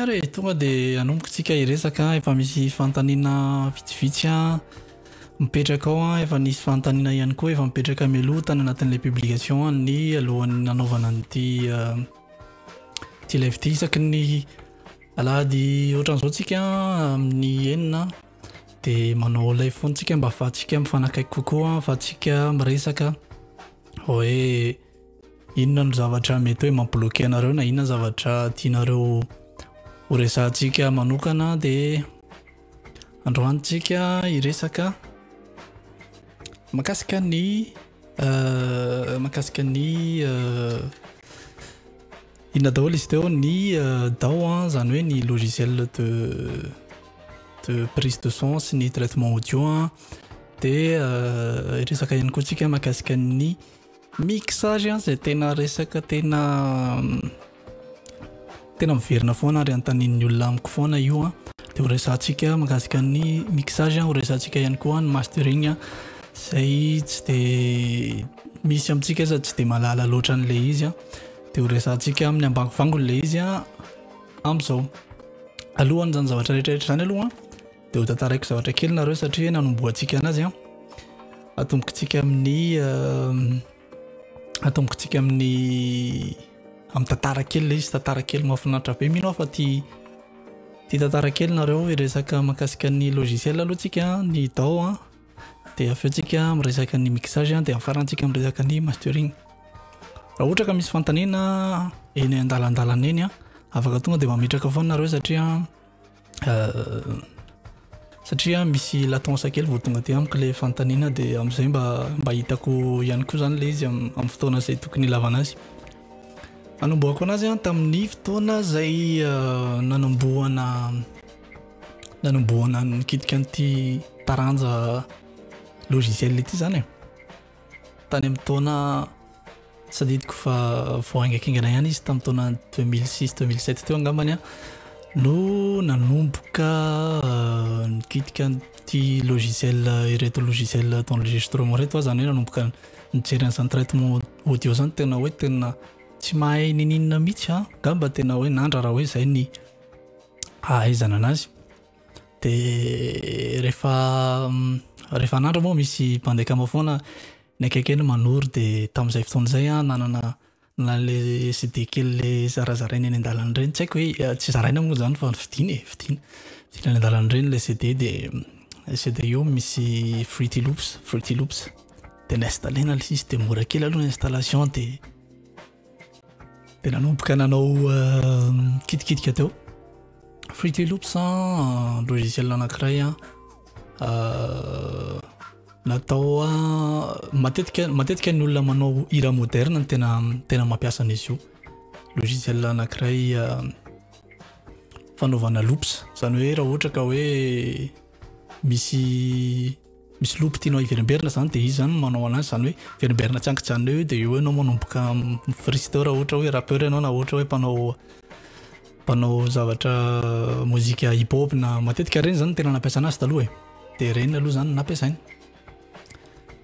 Eny ary e, tonga dia hanomboka tsika hiresaka, efa misy fanontaniana vitsivitsy an mipetraka ao an, efa nisy fanontaniana ihany koa efa mipetraka mialoha tany anatin'ilay publication ny alohan'ny nanaovana an'ity ity live ity isaky ny alahady ohatran'izao tsika amin'ny enina dia manao live foana tsika mba ahafahantsika mifanakaiky kokoa, ahafahantsika miresaka hoe Inona no zavatra mety hoe mampibloquer anareo na inona zavatra tianareo ho resahantsika manokana dia androany tsika hiresaka mahakasika ny euh, mahakasika ny euh, inona daholo izy teo ny euh, DAW an zany hoe ny logiciel de de prise de son sy ny traitement audio an dia hiresaka ihany koa tsika mahakasika ny Mixage an izay tena resaka tena tena miverina foana ary anontanian'ny olona amiko foana io an. Dia ho resahantsika mahakasika ny mixage an, ho resahantsika ihany koa ny mastering an, izay tsy dia misy amintsika aza tsy dia mahalala loatra an'ilay izy an. Dia ho resahantsika amin'ny ambangovangony ilay izy an amin'izao. Alohan'izany zavatra rehetra rehetra izany aloha an, Dia ho tantaraiko zavatra kely nareo satria nanombohantsika anazy an. Atombokintsika amin'ny atombokintsika amin'ny amin'ny tantara kely ilay izy, tantara kely mahafinaritra be. Mino aho fa tia tia tantara kely nareo hiresaka mahakasika ny logiciel aloha tsika, ny DAW an. Dia avy eo tsika miresaka ny mixage an, dia amin'ny farany tsika miresaka ny mastering. Raha ohatra ka misy fanontaniana eny andalandalana eny an, afaka tonga dia mametraka foana nareo satria Satria misy latence kely vao tonga aty amiko ilay fanontaniana dia amin'izay mba mba hitako ihany koa izany ilay izy amin'ny fotoana izay tokony hilavana azy. Nanombohako anazy an tamin'ny fotoana izay nanombohana nanombohana nikitika an'ity taranja logiciel ity izany e. Tany amin'ny taona Tsy tadidiko fa vao haingakaingana ihany izy tamin'ny taona 2006 2007 teo angambany an no nanomboka nikitika an'ity logiciel ireto logiciel d'enregistrement ireto aho izany hoe nanomboka nijery an'izany traitement audio izany tena hoe tena tsy mahay niniana mihitsy aho angamba tena hoe nandra raha hoe izay ny ahaizana anazy de rehefa rehefa nandra moa misy mpandeha kama foana Ny akaiky eny manoro dia tamin'izay fotoana izay aho nanana nanana ilay CD kely ilay zarazaraina eny an-dalana ireny, tsy haiko hoe tsy zaraina moa izany fa vidiana e, vidiana, vidiana eny an-dalana ireny ilay CD dia ilay CD io misy Fruity Loops, Fruity Loops, dia ni-installer-na ilay izy dia mora kely aloha ny installation dia dia nanomboka nanao kitikitika teo. Fruity Loops an, logiciel anankiray an, Natao matetika matetika ny olona manao hira moderne no tena tena mampiasa an'izy io. Logiciel anankiray fanaovana loops, izany hoe raha ohatra ka hoe misy misy loop tianao hiverimberina zany de izy zany no manao anazy, izany hoe miverimberina tsy ankijanona eo de eo ianao manomboka mi-freestyle raha ohatra hoe rappeur ianao na ohatra hoe mpanao mpanao zavatra mozika hip hop na matetika ireny zany no tena nampiasana azy taloha e. Dia ireny aloha izany no nampiasaina.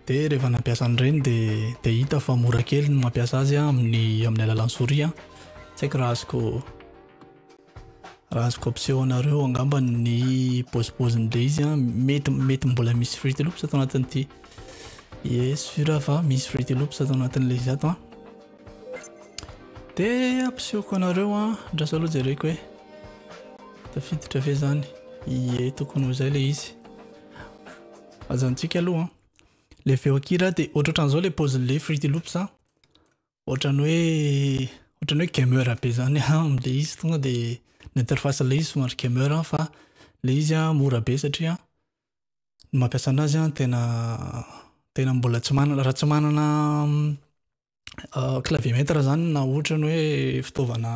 Dia rehefa nampiasa an'ireny dia dia hita fa mora kely ny mampiasa azy amin'ny amin'ny alalan'ny souris an. Tsy haiko raha azoko raha azoko ampiseho anareo angamba ny paozipaozin'ilay izy an. Mety mety mbola misy Fruity Loops ato anatin'ity. Ie, sûr fa misy Fruity Loops ato anatin'ilay izy ato an. Dia ampisehoko anareo an, andraso aloha jereko hoe tafiditra ve zany. Ie, tokony ho izay ilay izy. Ajanontsika aloha an. Ilay feon-kira dia ohatrohatran'izao ilay paozin'ilay Fruity Loops an. Ohatran'ny hoe ohatran'ny hoe gamer be zany an amin'ilay izy tonga dia ny interface ilay izy somary gamer fa ilay izy an mora be satria ny mampiasa anazy an tena tena mbola tsy manana raha tsy manana Clavier maître zany na ohatra ny hoe fitaovana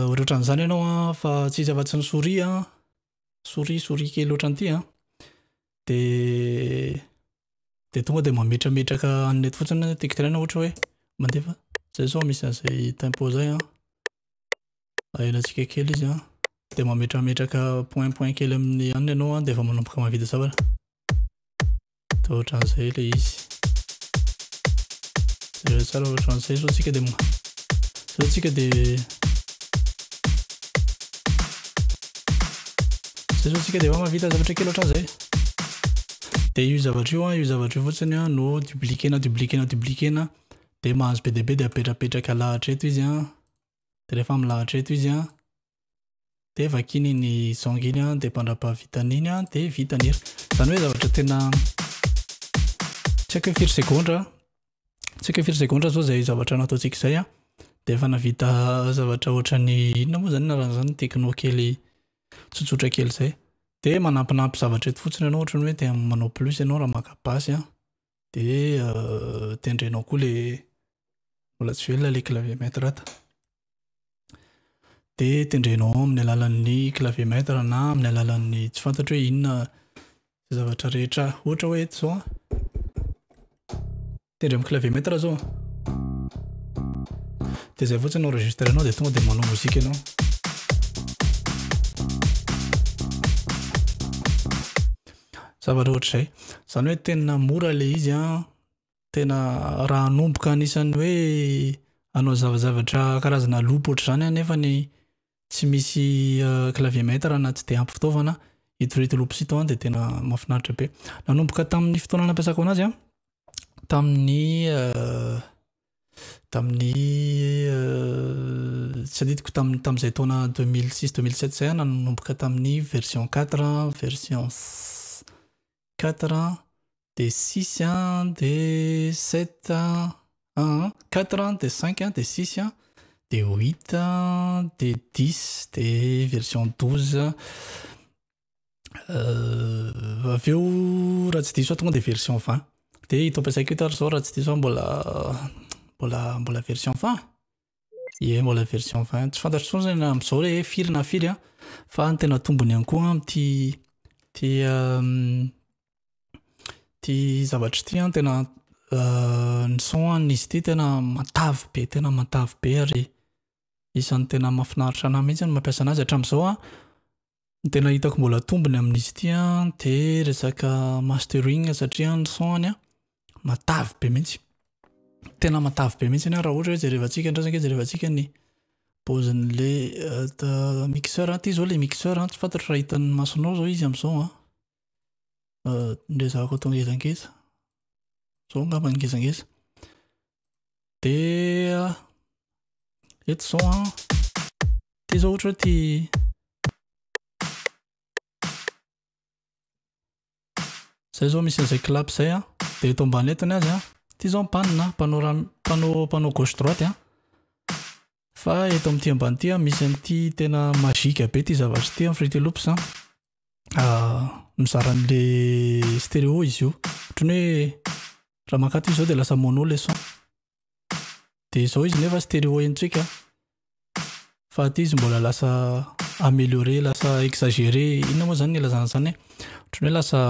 ohatrohatran'izany ianao an fa tsy hisy afa-tsy ny souris an, souris souris kely ohatran'ity an, de de tonga de mametrametraka an'ny eto fotsiny ny tiako tenenina ohatra hoe mandefa zay zao misy an'izay tempo zay an, ahenantsika kely izy an, de mametrametraka point point kely amin'ny anona ianao an de efa manomboka mahavita zavatra. Dia ohatran'izay ilay izy. Jereo tsara ohatran'izay zao tsika dia zao tsika dia. Zay zao tsika dia efa mahavita zavatra kely ohatran'izay. Dia io zavatra io an, io zavatra io fotsiny an no dupliquer-na, dupliquer-na, dupliquer-na dia mahazo be dia be dia apetrapetraka alahatra eto izy an. Dia rehefa milahatra eto izy an, dia vakiana iny song iny an, dia mandra-pahavitany iny an, dia vita ny hira. Izany hoe zavatra tena tsy haiko hoe firy segondra, tsy haiko hoe firy segondra zao izay zavatra nataontsika izay an, dia efa nahavita zavatra ohatran'ny inona moa izany anaran'izany techno kely tsotsotra kely izay. Dia manampinampy zavatra eto fotsiny ianao ohatran'ny hoe te manao plus ianao raha maka basse an, dia tendrenao koa le mbola tsy velona le clavier maître ato. Dia tendrenao ao amin'ny alalan'ny clavier maître na amin'ny alalan'ny tsy fantatro hoe inona izay zavatra rehetra ohatra hoe eto izao an. Tendry amin'ny clavier maître zao. Dia izay fotsiny no enregistrenao dia tonga dia manao mozika ianao. Zavatra ohatr'izay. Izany hoe tena mora ilay izy an, tena raha hanomboka anisan'ny hoe hanao zavazavatra karazana loop ohatr'izany an nefany tsy misy clavier maître na tsy dia ampy fitaovana, ito Fruity Loops ito an dia tena mahafinaritra be. Nanomboka tamin'ny fotoana nampiasako anazy an, tamin'ny tamin'ny tsy adidiko tamin'ny tamin'izay taona 2006 2007 izay aho nanomboka tamin'ny version 4, version 4 dia 6 dia 7 un 4 dia 5 dia 6 dia 8 dia 10 dia version 12 avy eo raha tsy diso aho tonga dia version 20 dia ito ampiasaiko ito ary izao raha tsy diso aho mbola mbola mbola version 20 Ie mbola version 20 tsy fantatro intsony zany amin'izao hoe firy na firy an fa ny tena tombony ihany koa amin'ity ty ty zavatra ity an tena ny son an'izy ity tena matavy be tena matavy be ary isan'ny tena mahafinaritra anahy mihitsy ny mampiasa anazy hatramin'izao an. Ny tena hitako mbola tombony amin'izy ity an dia resaka mastering satria ny son-ny an matavy be mihitsy. Tena matavy be mihitsy raha ohatra hoe jerevantsika indray ange jerevantsika ny paozin'le mixeur an, ity izao ilay mixeur an, tsy fantatro raha hitan'ny masonao izao izy amin'izao an. Nezahako atao ngezangeza. Izao angamba ny ngezangeza. Dia eto izao an, ity izao ohatra hoe ity Zay zao misy an'izay clap zay an, dia eto ambany eto ny azy an, ity zao ny panne, panneau panneau panneau gauche droite an, fa eto amin'ity ambany ity an misy an'ity tena magique be ity zavatra ity an, Fruity Loops an, mizara an'le stéréo izy io, ohatran'ny hoe raha mankato izy zao dia lasa mono le son. Dia izao izy nefa stéréo henontsika fa aty izy mbola lasa amélioré, lasa exagéré, inona moa zany ny ilazana an'izany e? Ohatran'ny hoe lasa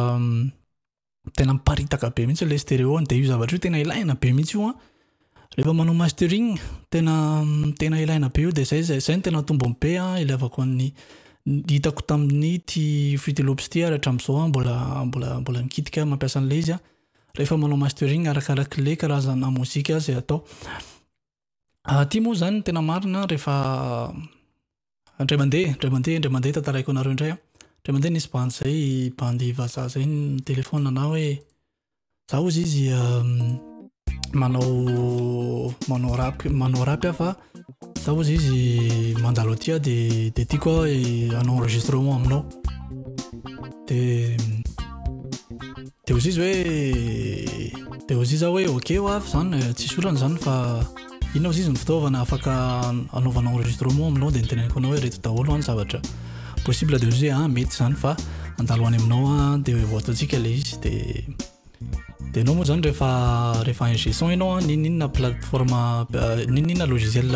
tena miparitaka be mihitsy ilay stéréo dia io zavatra io tena ilaina be mihitsy io an, rehefa manao mastering tena tena ilaina be io dia zay zay zay no tena tombony be an ilaivako an'ny hitako tamin'ity Fruity Loops ity ary hatramin'izao aho mbola mbola mbola mikitika mampiasa an'ilay izy an. rehefa manao mastering arakarak'le karazana mozika izay atao. Aty moa zany ny tena marina rehefa indray mandeha, indray mandeha, indray mandeha tantaraiko anareo indray an. Indray mandeha nisy bandy zay, bandy vazaha zay nitelefona anah hoe za hozy izy manao manao rap manao rap aho fa za hozy izy mandalo aty aho de de tiako aho hanao enregistrement aminao. De de hozy izy hoe de hozy izy aho hoe ok ho avy zany tsisy olana zany fa inona hozy izy ny fitaovana afaka anaovana enregistrement aminao de niteneniko anao hoe reto daholo ny zavatra possible de hozy izy hoe ah mety zany fa handalo any aminao aho de ho ataontsika le izy de de ianao moa zany rehefa rehefa ingé son ianao an n'inon'inona plateforme n'inon'inona logiciel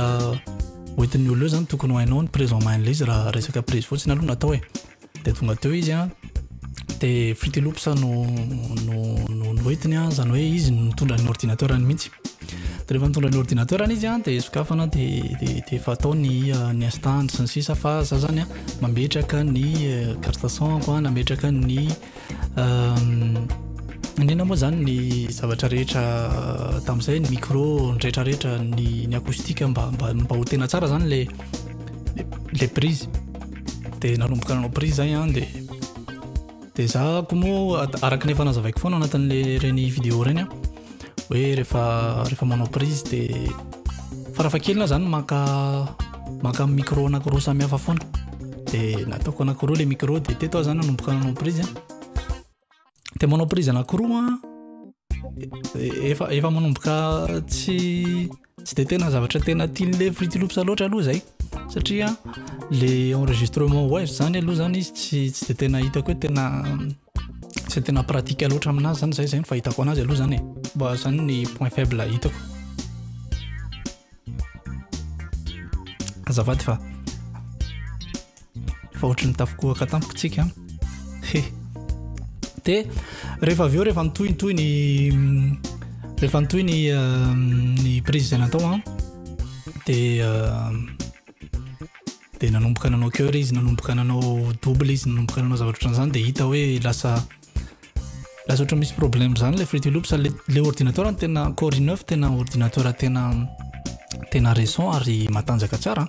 hoentin'ny olona eo zany tokony ho hainao ny prise en main an'ilay izy raha resaka prise fotsiny aloha no atao e. Dia tonga teo izy an, dia Fruity Loops no no no noentiny an, izany hoe izy no nitondra ny ordinateur-ny mihitsy. Dia rehefa nitondra ny ordinateur-ny izy an, dia sokafana dia dia dia efa atao ny ny instant sy ny sisa fa za zany an mametraka ny carte son-ko an, nametraka ny inona moa zany ny zavatra rehetra tamin'izay, ny micro, ny rehetrarehetra, ny ny acoustique mba mba mba ho tena tsara zany le le prise. Dia nanomboka nanao prise zay an, dia. De za ko moa araka ny efa nazavaiko foana anatin'le reny vidéo reny a, hoe rehefa rehefa manao prise de farafahakeliny aho zany maka maka micro anankiroa samihafa foana. De nataoko anankiroa le micro de teto aho zany nanomboka nanao prise a. De manao prise anankiroa a, efa efa manomboka tsy tsy de tena zavatra tena tian'le Fruity Loops loatra aloha zay, satria le enregistrement wave zany aloha zany izy tsy tsy de tena hitako hoe tena tsy de tena pratique loatra aminazy zany zay, zay ny fahitako anazy aloha zany e. Mba zany ny point faible hitako. Azafady fa fa ohatry ny tafikohaka tampoka tsika. He. De rehefa avy eo, rehefa nitohy nitohy ny rehefa nitohy ny ny prise izay natao an, de de nanomboka nanao chœur izy, nanomboka nanao double izy, nanomboka nanao zavatra ohatran'izany, de hita hoe lasa lasa ohatra misy problème zany le Fruity Loops. Le le ordinateur no tena Core i9, tena ordinateur tena tena récent ary matanjaka tsara,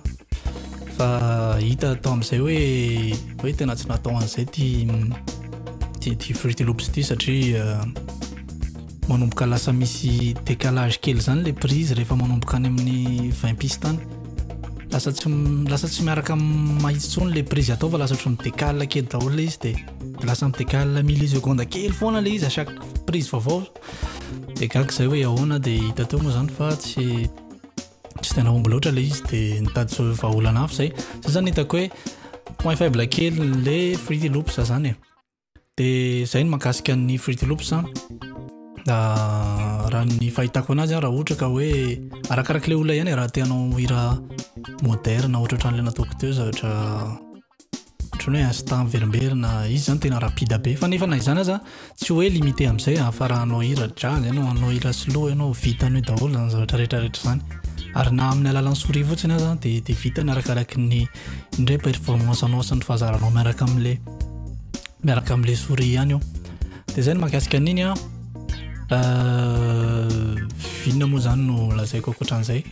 fa hita tao amin'izay hoe hoe tena tsy natao an'izay ty ty ty Fruity Loops ty, satria manomboka lasa misy décalage kely zany le prise rehefa manomboka any amin'ny 20 piste any, lasa tsy lasa tsy miaraka mahitsy intsony le prise atao, fa lasa ohatry midécale kely daholo le izy, de lasa midécale milliseconde kely foana le izy à chaque prise vaovao. De gaga zay hoe ahoana, de hita teo moa zany fa tsy tsy tena omby loatra le izy, de nitady so vahaolana hafa zay. Zay zany hitako hoe point faible kely le Fruity Loops zany e. De zay ny mahakasika ny Fruity Loops. Raha ny fahitako anazy a, raha ohatra ka hoe arakarak'le olona ihany e, raha te hanao hira moderne ohatra ohatran'le nataoko teo, zavatra ohatran'ny hoe instant miverimberina izy zany, tena rapide be, fa nefa na izany aza tsy hoe limité amin'izay a, fa raha hanao hira jazz ianao, hanao hira slow ianao, vitany eo daholo zany zavatra rehetrarehetra zany, ary na amin'ny alalan'ny souris fotsiny aza de de vitany, arakaraky ny indray performance anao sy ny fahazaranao miaraka amin'le miaraka amin'le souris ihany io. De zay ny mahakasika an'iny a. Inona moa zany no lazaiko ankoatran'izay?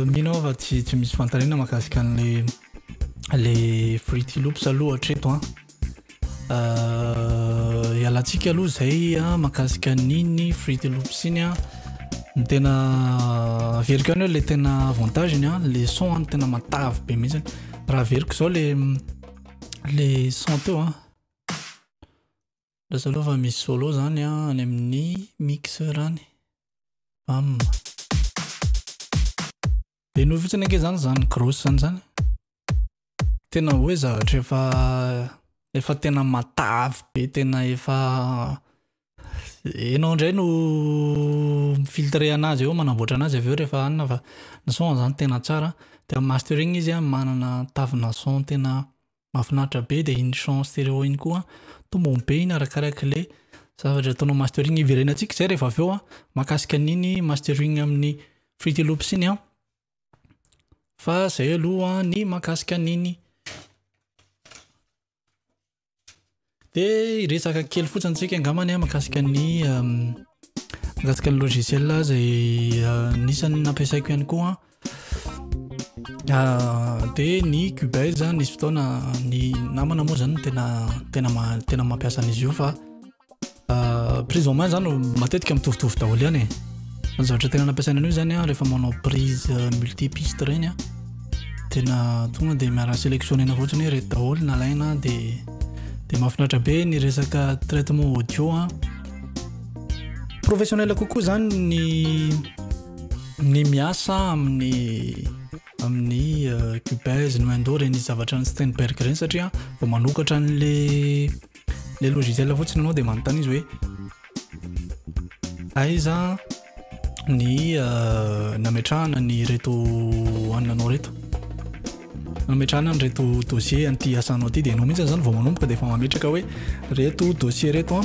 Mino aho fa tsy tsy misy fanontaniana mahakasika an'le le Fruity Loops aloha hatreto a. Ialantsika aloha zay a mahakasika an'iny Fruity Loops iny a. Ny tena averiko ihany hoe le tena avantage-ny a, le son no tena matavy be mihitsy. Raha averiko zao le le son teo a, lasa aloha fa misy solo zany a any amin'ny mixeur any. Bam. De noho fotsiny ange zany zany grosse zany zany. Tena hoe zavatra efa efa tena matavy be, tena efa ianao indray no mifiltre anazy eo, manamboatra anazy avy eo rehefa hanina, fa ny son zany tena tsara. De amin'ny mastering izy a manana tavina son tena mahafinaritra be, de iny son stéréo iny koa tombony be iny arakarak'le zavatra ataonao mastering. Iverenantsika zay rehefa avy eo a mahakasika an'iny mastering amin'ny Fruity Loops iny a. Fa zay aloha ny mahakasika an'iny. De hiresaka kely fotsiny tsika angambany a mahakasika ny mahakasika ny logiciel zay anisan'ny nampiasaiko ihany koa. De ny Cubase, nisy fotoana ny namana moa zany tena tena tena mampiasa an'izy io, fa prise en main zany matetika mitovitovy daholo ihany e. Ny zavatra tena nampiasaina an'io zany a, rehefa manao prise multipiste reny a, tena tonga de miara sélectionnena fotsiny hoe reto daholo nalaina, de de mahafinaritra be ny resaka traitement audio a. Professionnel kokoa zany ny ny miasa amin'ny amin'ny Cubase, ny Windows reny zavatra ny Steinberg reny, satria vao manokatra an'le le logiciel fotsiny ianao de manontany izy hoe aiza ny nametrahana ny reto aninanao reto, nametrahana ny reto dossier an'ity asanao ty, de ianao mihitsy zany vao manomboka de efa mametraka hoe reto dossier reto a,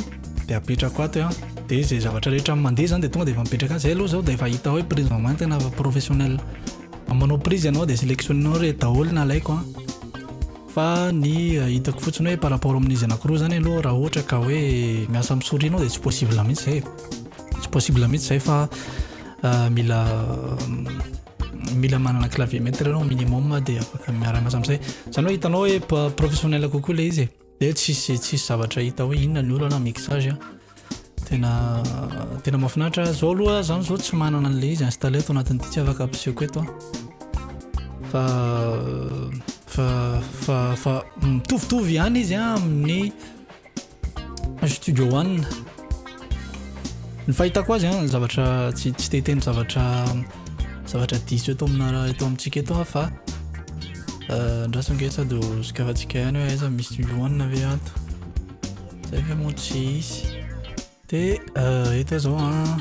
de apetrako ato a, de zay zavatra rehetra mandeha zany de tonga de efa mipetraka any. Zay aloha zao de efa hita hoe prise en main tena professionnel. Manao prise ianao de sélectionnenao reto daholo nalaiko a. Fa ny hitako fotsiny hoe par rapport amin'izy anankiroa zany aloha, raha ohatra ka hoe miasa amin'ny souris ianao de tsy possible mihitsy zay, tsy possible mihitsy zay, fa mila mila manana clavier maître ianao minimum de afaka miara-miasa amin'izay zany, hoe hitanao hoe professionnel kokoa le izy e. Dia tsisy tsisy zavatra hita hoe inona ny olana mixage a. Tena tena mahafinaritra. Zao aloha zany zao tsy manana an'ilay izy installé ato anatin'ity tsy afaka ampisehoko eto a. Fa fa fa fa mitovitovy ihany izy a amin'ny Studio One. Ny fahitako azy a, zavatra tsy tsy te hiteny zavatra zavatra diso eto amina eto amintsika eto aho fa andraso ange sady ho sokafantsika ihany hoe aiza misy Studio One ve ato. Zay ve moa tsy hisy. Dia eto zao a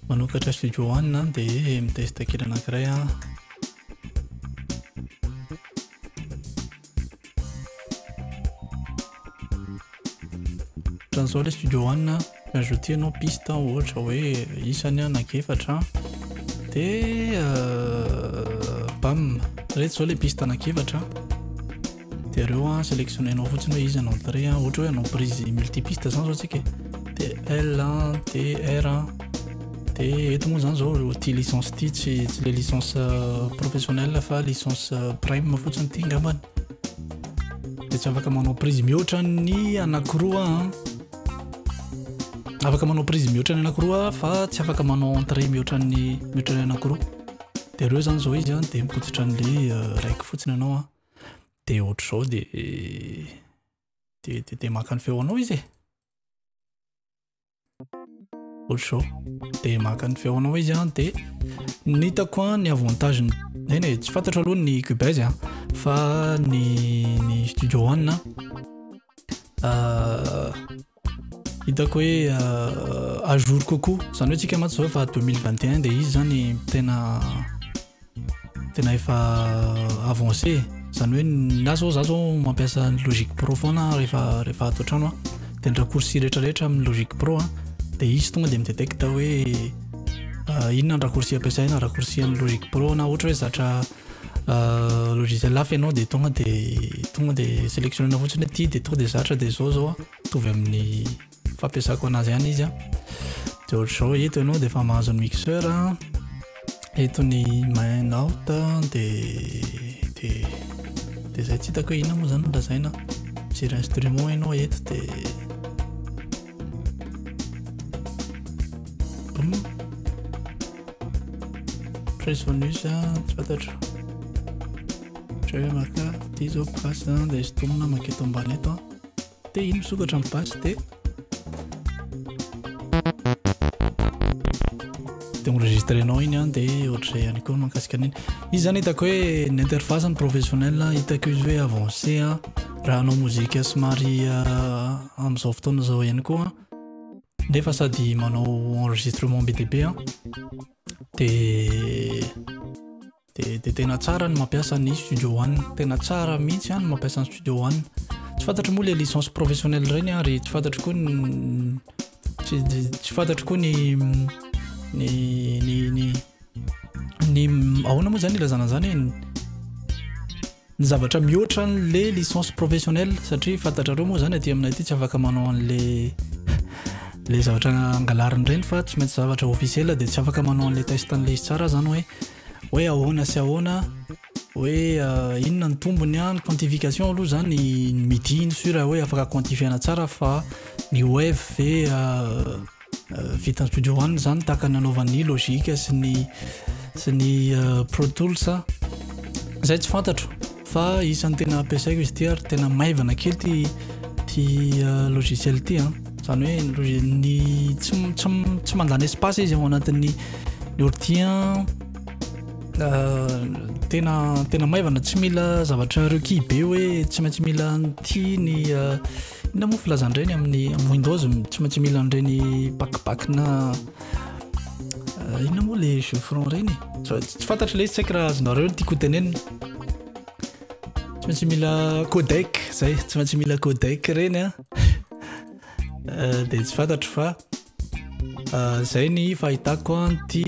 manokatra Studio One dia miteste kely anankiray a. Ohatran'izao ilay Studio One, mi-ajouter ianao piste ohatra hoe isany anankiefatra dia bam, ireto izao ilay piste anankiefatra dia ireo an sélectionner-nao fotsiny hoe iza no entrée an, ohatra hoe hanao prise multipiste izany izao tsika e, dia L an, D, R an, dia eto moa izany izao ity licence ity tsy tsy ilay licence professionnelle fa licence prime fotsiny ity angambany, dia tsy afaka manao prise mihoatra ny anankiroa an, afaka manao prise mihoatra ny anankiroa fa tsy afaka manao entrée mihoatra ny mihoatra ny anankiroa, dia ireo izany izao izy an dia mipotsitra an'ilay raiky fotsiny ianao an. Dia ohatr'izao dia dia dia dia maka ny feo anao izy e. Ohatr'izao. Dia maka ny feo anao izy an, dia ny hitako an ny avantage-ny, eny e, tsy fantatro aloha ny Cubase an, fa ny ny Studio One an, hitako hoe à jour kokoa, izany hoe tsika mantsy izao efa 2021 dia izy izany tena tena efa avancé, izany hoe ny ahy zao za zao mampiasa ny Logic Pro foana rehefa rehefa ato an-trano aho, dia ny raccourci rehetrarehetra amin'ny Logic Pro an dia izy tonga dia mi-detecte hoe inona ny raccourci ampiasaina, raccourci an'ny Logic Pro na ohatra hoe zatra logiciel hafa ianao dia tonga dia tonga dia sélectionner fotsiny hoe ity dia tonga dia zatra dia zao zao mitovy amin'ny fampiasako anazy ihany izy an. Dia ohatr'izao eto ianao dia efa mahazo ny mixeur an, eto ny main out dia dia dia zay tsy hitako hoe inona moa zany no lazaina, mijery instrument ianao eto dia boum. Presonus tsy fantatro. Ohatra hoe maka ity zao basse dia sintomina maketo ambany eto. Dia iny misokatra ny basse dia dia enregistrenao iny an dia ohatr'izay ihany koa mahakasika an'iny. Izy zany hitako hoe ny interface ny professionnel hitako izy hoe avancé an raha hanao mozika somary amin'izao fotoana izao ihany koa nefa sady manao enregistrement be dia be an dia dia dia tena tsara ny mampiasa ny Studio One, tena tsara mihitsy an ny mampiasa ny Studio One. Tsy fantatro moa ilay licence professionnelle ireny ary tsy fantatro koa ny tsy tsy fantatro koa ny ny ny ny ny ahoana moa zany ilazana an'izany e? Ny zavatra mihoatra an'le licence professionnelle satria fantatrareo moa zany aty aminay aty tsy afaka manao an'le le zavatra angalarina ireny fa tsy maintsy zavatra officiel dia tsy afaka manao an'le test an'le izy tsara zany hoe hoe ahoana sy ahoana hoe euh, inona ny tombony an, ny quantification aloha zany ny midi iny sûr hoe afaka quantifier-na tsara fa ny wave ve euh, Vitan'ny Studio One izany tahaka ny nanaovan'ny Logic sy ny sy ny Pro Tools. Izay tsy fantatro fa isan'ny tena ampiasaiko izy ity ary tena maivana kely ity ity logiciel ity an. Izany hoe ny tsy tsy tsy mandany espace izy ao anatin'ny ny ordi an. Tena tena maivana tsy mila zavatra requis be hoe tsy maintsy mila an'ity ny Inona moa filazan'ireny amin'ny Windows tsy maintsy mila an'ireny pack-pack-na inona moa le jeu franc ireny e? Tsy fantatro ilay izy, tsy haiko raha azonareo ny tiako hotenenina. Tsy maintsy mila codec, zay, tsy maintsy mila codec ireny an. Dia tsy fantatro fa zay ny fahitako an'ity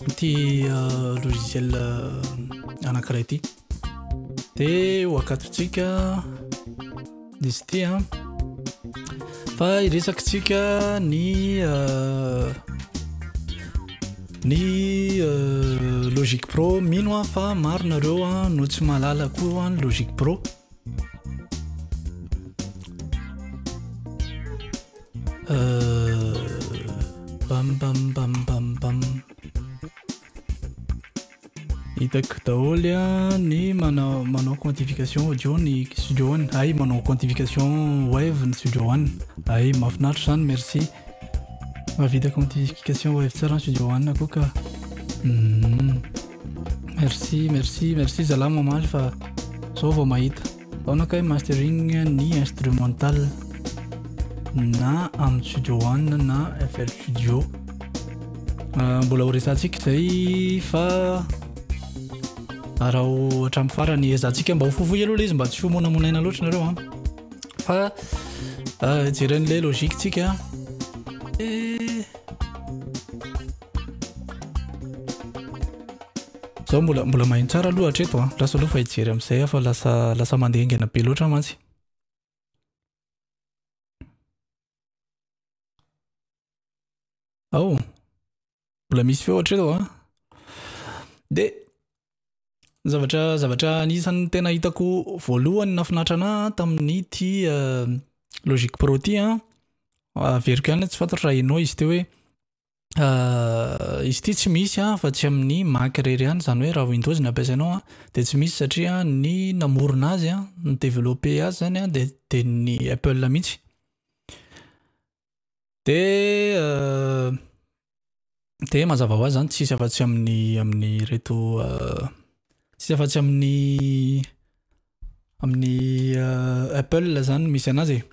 ity logiciel anankiray ity. Dia ho akatontsika izy ity an. Fa hiresakitsika ny Ny Logic Pro, mino aho fa maro nareo no tsy mahalala koa ny Logic Pro. Bam bam bam bam bam. Hitako daholo a ny manao manao quantification audio ny Studio One. Hay manao quantification wave ny Studio One. Hay mahafinaritra zany, merci. Mahavita quantification wave tsara ny Studio One koa ka. Merci, merci, merci zalahy mamaly fa zao vao mahita. Aona kay mastering ny instrumental na amin'ny Studio One na FL Studio. Mbola ho resahantsika izay fa araho hatramin'ny farany ezahantsika mba ho fohifohy aloha ilay izy mba tsy ho monamonaina loatra nareo an. Fa jeren'ilay logique tsika. Zao mbola mbola maheno tsara aloha hatreto an. Lasa aloha fa hijery amin'izay aho fa lasa lasa mandeha haingana be loatra mantsy. Ao, mbola misy feo hatreto an. De ny zavatra zavatra anisan'ny tena hitako voalohany nahafinaritra anahy tamin'ity Logic Pro ity an, averiko ihany tsy fantatro raha henao izy teo hoe izy ity tsy misy an fa tsy amin'ny Mac irery ihany, izany hoe raha Windows no ampiasainao an de tsy misy satria ny namorona azy an, ni-developper azy zany an de de ny Apple mihitsy. De de mazava ho azy zany tsisy afa-tsy amin'ny amin'ireto tsisy afa-tsy amin'ny amin'ny Apple zany misy anazy e.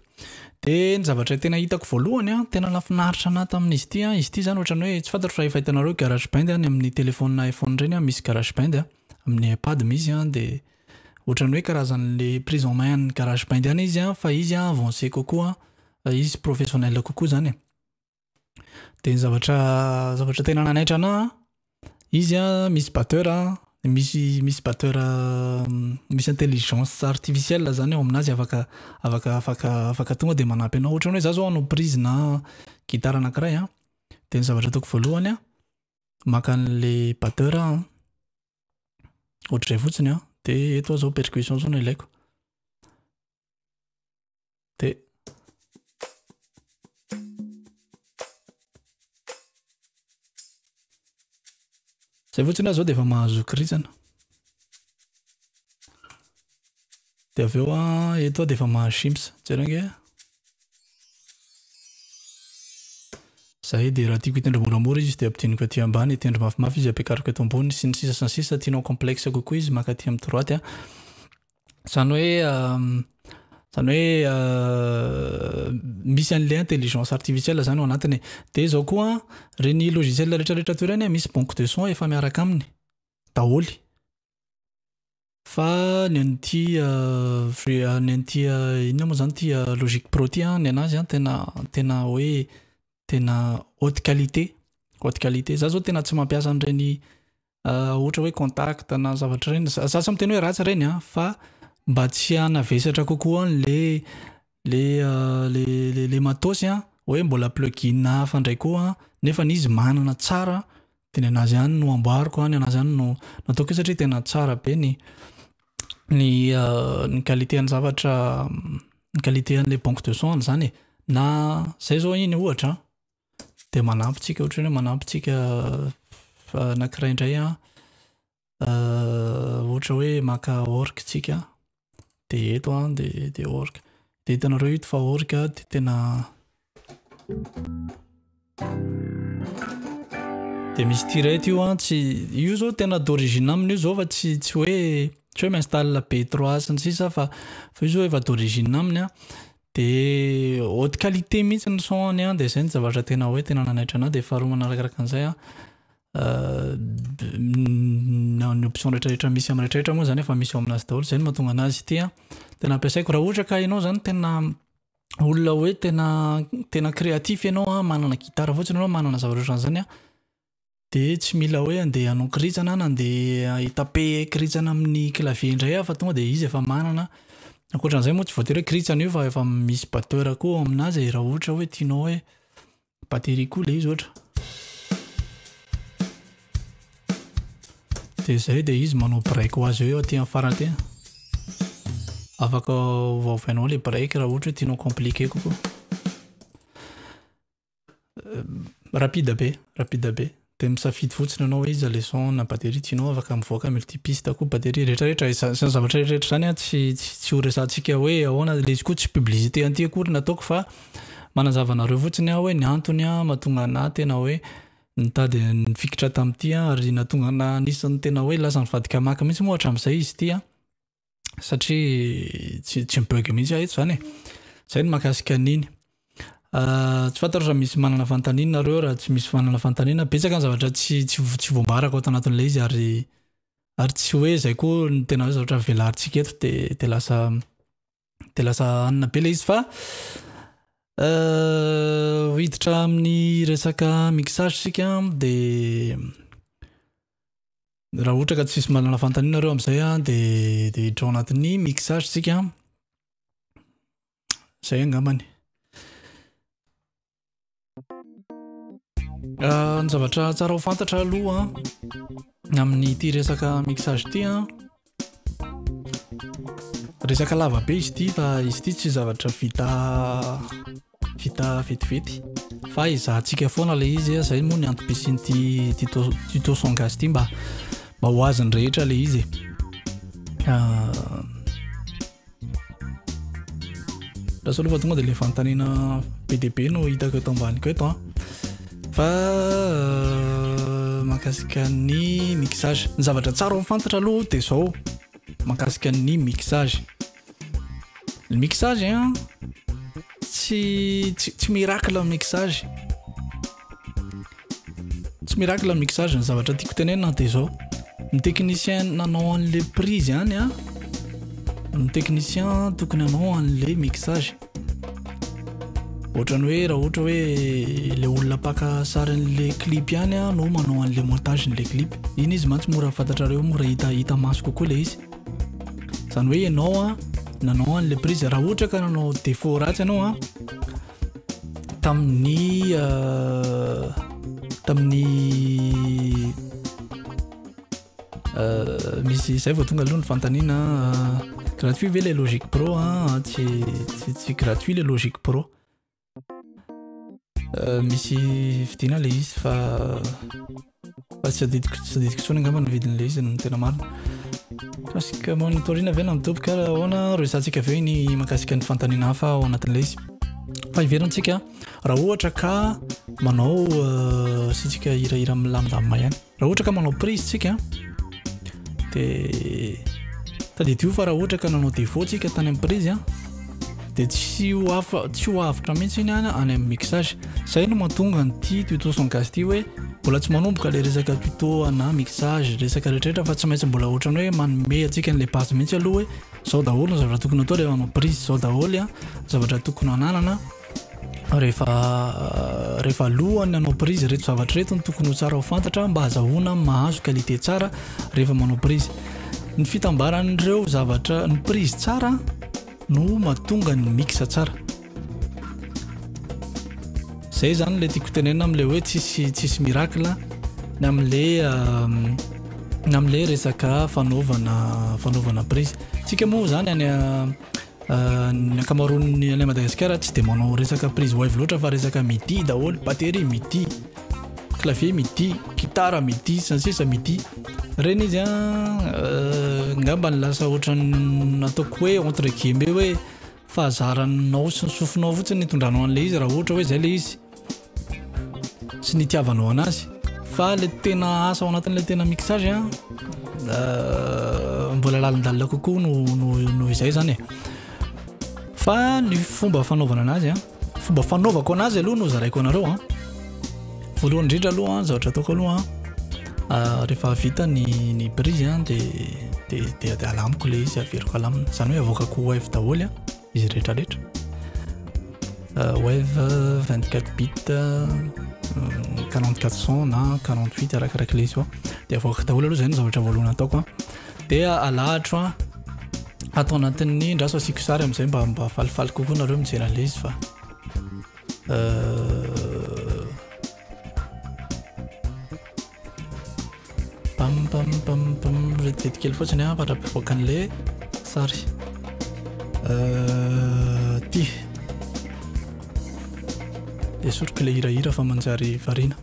De ny zavatra tena hitako voalohany an, tena nahafinaritra anahy tamin'izy ity an, izy ity zany ohatran'ny hoe tsy fantatro raha efa hitanareo GarageBand any amin'ny téléphone iPhone ireny an, misy GarageBand an, amin'ny iPad misy an, de ohatran'ny hoe karazan'le prise en main an'ny GarageBand ihany izy an, fa izy an avancé kokoa, izy professionnel kokoa zany e. De ny zavatra zavatra tena nanaitra anahy, izy an misy batteur an, misy misy batteur misy intelligence artificielle zany ao aminazy afaka afaka afaka afaka tonga de manampy anao. Ohatran'ny hoe za zao hanao prise na gitara anankiray an, de ny zavatra ataoko voalohany an, maka an'le batteur aho an, ohatr'izay fotsiny an, de eto aho zao percussion zao no ilaiko. De zay fotsiny aho zao de efa mahazo kirintsana. De avy eo an, eto aho de efa mahazo shims. Jereo ange. Zay de raha tiako hitendry moramora izy de ampidiniko aty ambany, hitendry mafimafy izy ampiakariko eto ambony sy ny sisa sy ny sisa. Tianao complexe kokoa izy maka aty amin'ny droite an. Zany hoe zany hoe misy an'le intelligence artificielle zany ao anatiny e. De zao koa reny logiciel rehetrarehetra toy ireny misy banque de son efa miaraka aminy daholo. Fa ny an'ity ny an'ity inona moa zany ity Logic Pro ity an, ny anazy an tena tena hoe tena haute qualité, haute qualité. Za zao tena tsy mampiasa an'ireny ohatra hoe contact na zavatra ireny. Za tsy miteny hoe ratsy ireny an, fa mba tsy hanavesatra kokoa an'le le le le le matos an, hoe mbola plugin hafa indray koa nefa izy manana tsara de ny anazy ihany no amboariko an, ny anazy ihany no no ataoko eo satria tena tsara be ny ny ny qualité an'ny zavatra ny qualité an'le banque de son zany e. Na zay zao iny ohatra an, de manampy tsika ohatra hoe manampy tsika anankiray indray an, ohatra hoe maka org tsika de eto an de de org, de hitanareo ito fa org de tena de misy tirette io an, tsy io zao tena d'origine aminy io zao fa tsy tsy hoe tsy hoe mi-installe B3 sy ny sisa fa fa io zao efa d'origine aminy an, de haute qualité mihitsy ny son-ny an, de zay ny zavatra tena hoe tena nanaitra anahy, de faharoa manarakaraka an'izay an, ny option rehetrarehetra misy amin'ny rehetrarehetra moa zany efa misy ao aminazy daholo, zay no mahatonga anazy ity an tena ampiasaiko. Raha ohatra ka ianao zany tena olona hoe tena tena créatif ianao an, manana gitara fotsiny ianao, manana zavatra ohatran'izany an, de tsy mila hoe andeha hanao kirintsana na andeha hitaper kirintsana amin'ny clavier indray aho fa tonga de izy efa manana. Ankoatran'izay moa tsy voatery hoe kirintsana io fa efa misy batteur koa ao aminazy e, raha ohatra hoe tianao hoe batterie koa le izy ohatra. Dia izay dia izy manao break ho azy eo aty amin'ny farany aty. Afaka ovaovainao ilay break raha ohatra hoe tianao compliqué kokoa. Rapide be, rapide be. Dia misafidy fotsiny ianao hoe iza ilay son na batterie tianao, afaka mivoaka multipiste koa batterie rehetrarehetra. Izany zavatra rehetrarehetra izany an, tsy tsy ho resahantsika hoe ahoana, ilay izy koa tsy publicité an'ity akory no ataoko fa manazava anareo fotsiny aho hoe ny antony mahatonga anà tena hoe nitady nifikitra tamin'ity aho ary nahatonga anà anisan'ny tena hoe lasa nivadika maka mihitsy moa hatramin'izay izy ity an, satria tsy tsy mi-bug mihitsy aho eto izany e. Izay no mahakasika an'iny. Tsy fantatro raha misy manana fanontaniana nareo, raha tsy misy manana fanontaniana, betsaka ny zavatra tsy tsy tsy voambarako ato anatin'ilay izy ary ary tsy hoe izay koa no tena hoe zavatra velarintsika eto de de lasa de lasa anona be ilay izy fa ho hiditra amin'ny resaka mixage isika de raha ohatra ka tsisy manana fanontaniana nareo amin'izay an de de hiditra ao anatin'ny mixage isika. Zay angambany. Ah, ny zavatra tsara ho fantatra aloha amin'ity resaka mixage ity an, resaka lava be izy ity fa izy ity tsy zavatra vita vita vetivety fa ezahantsika foana ilay izy, zay moa ny antom-pisian'ity tuto tuto son gasy ity mba mba ho azon'ny rehetra ilay izy e. Ah, Lasa aloha fa tonga dia ilay fanontaniana be dia be no hitako eto ambaniko eto an. Fa mahakasika ny mixage. Ny zavatra tsara ho fantatra aloha dia izao mahakasika ny mixage. Ny mixage an tsy tsy tsy miracle ny mixage. Tsy miracle ny mixage, ny zavatra tiako tenenina dia izao, ny technicien nanao an'le prise ihany an, ny technicien tokony hanao an'le mixage. Ohatran'ny hoe raha ohatra hoe le olona mpaka sarin'le clip ihany an no manao an'le montage n'le clip. Iny izy mantsy mora fantatrareo, mora hita hita maso kokoa le izy. Izany hoe ianao an nanao an'le prise, raha ohatra ka nanao défaut ratsy ianao an, tamin'ny tamin'ny misy izay vao tonga aloha ny fanontaniana gratuit ve le Logic Pro a tsy tsy tsy gratuit le Logic Pro misy vidiana le izy fa Fa tsy adidiko tsy adidiko intsony angamba ny vidin'ilay izy no tena marina. Mikasika monitoring ve na midoboka ary ahoana resahantsika avy eo ny mahakasika ny fanontaniana hafa ao anatin'ilay izy. Fa hiverintsika raha ohatra ka manao asiantsika hirahira milamindamina ihany. Raha ohatra ka manao prise tsika dia tadidio fa raha ohatra ka nanao défaut tsika tany amin'ny prise dia tsy ho afa tsy ho avotra mihitsy iny any any amin'ny mixage. Zay no mahatonga an'ity tuto son gasy ity hoe mbola tsy manomboka le resaka tuto ana mixage resaka rehetrarehetra fa tsy maintsy mbola ohatrany hoe manome antsika an'le base mihitsy aloha hoe zao daholo ny zavatra tokony atao rehefa manao prise, zao daholo ny zavatra tokony hananana rehefa rehefa alohan'ny hanao prise. Ireto zavatra ireto no tokony ho tsara ho fantatra mba hazahoana mahazo qualité tsara rehefa manao prise. Ny fitambaran'ireo zavatra ny prise tsara no mahatonga ny mix tsara. Zay zany le tiako tenenina am'le hoe tsisy tsisy miracle ny am'le ny am'le resaka fanaovana fanaovana prise. Tsika moa zany any ny ankamaroan'ny any Madagasikara tsy de manao resaka prise wave loatra fa resaka midi daholo, batterie midi, clavier midi, guitare midi, sy ny sisa midi. Reny izy an, ngamba ny lasa ohatran'ny nataoko hoe entre guillemets hoe fahazaranao sy ny sofinao fotsiny ny itondranao an'ilay izy raha ohatra hoe zay ilay izy sy ny itiavanao anazy. Fa le tena asa ao anatin'ilay tena mixage an, mbola lalindalina kokoa no no noho izay zany e. Fa ny fomba fanaovana anazy an, fomba fanaovako anazy aloha no zaraiko anareo an. Voalohany indrindra aloha an, zavatra ataoko aloha an, rehefa vita ny ny prise an de de de de alamiko ilay izy, averiko alamina, izany hoe avoakako wave daholo an izy rehetra rehetra. Wave 24 bit 44 son na 48 arakaraka ilay izy eo. Dia avoakako daholo aloha izay no zavatra voalohany ataoko an. Dia alahatra an ato anatin'ny ndraso asiako sary amin'izay mba mba falifaly kokoa nareo mijery an'ilay izy fa Pam pam pam pam, vetivety kely fotsiny an, mandra-pivoaka an'le sary. Ty. Esoriko ilay hirahira fa manjary variana.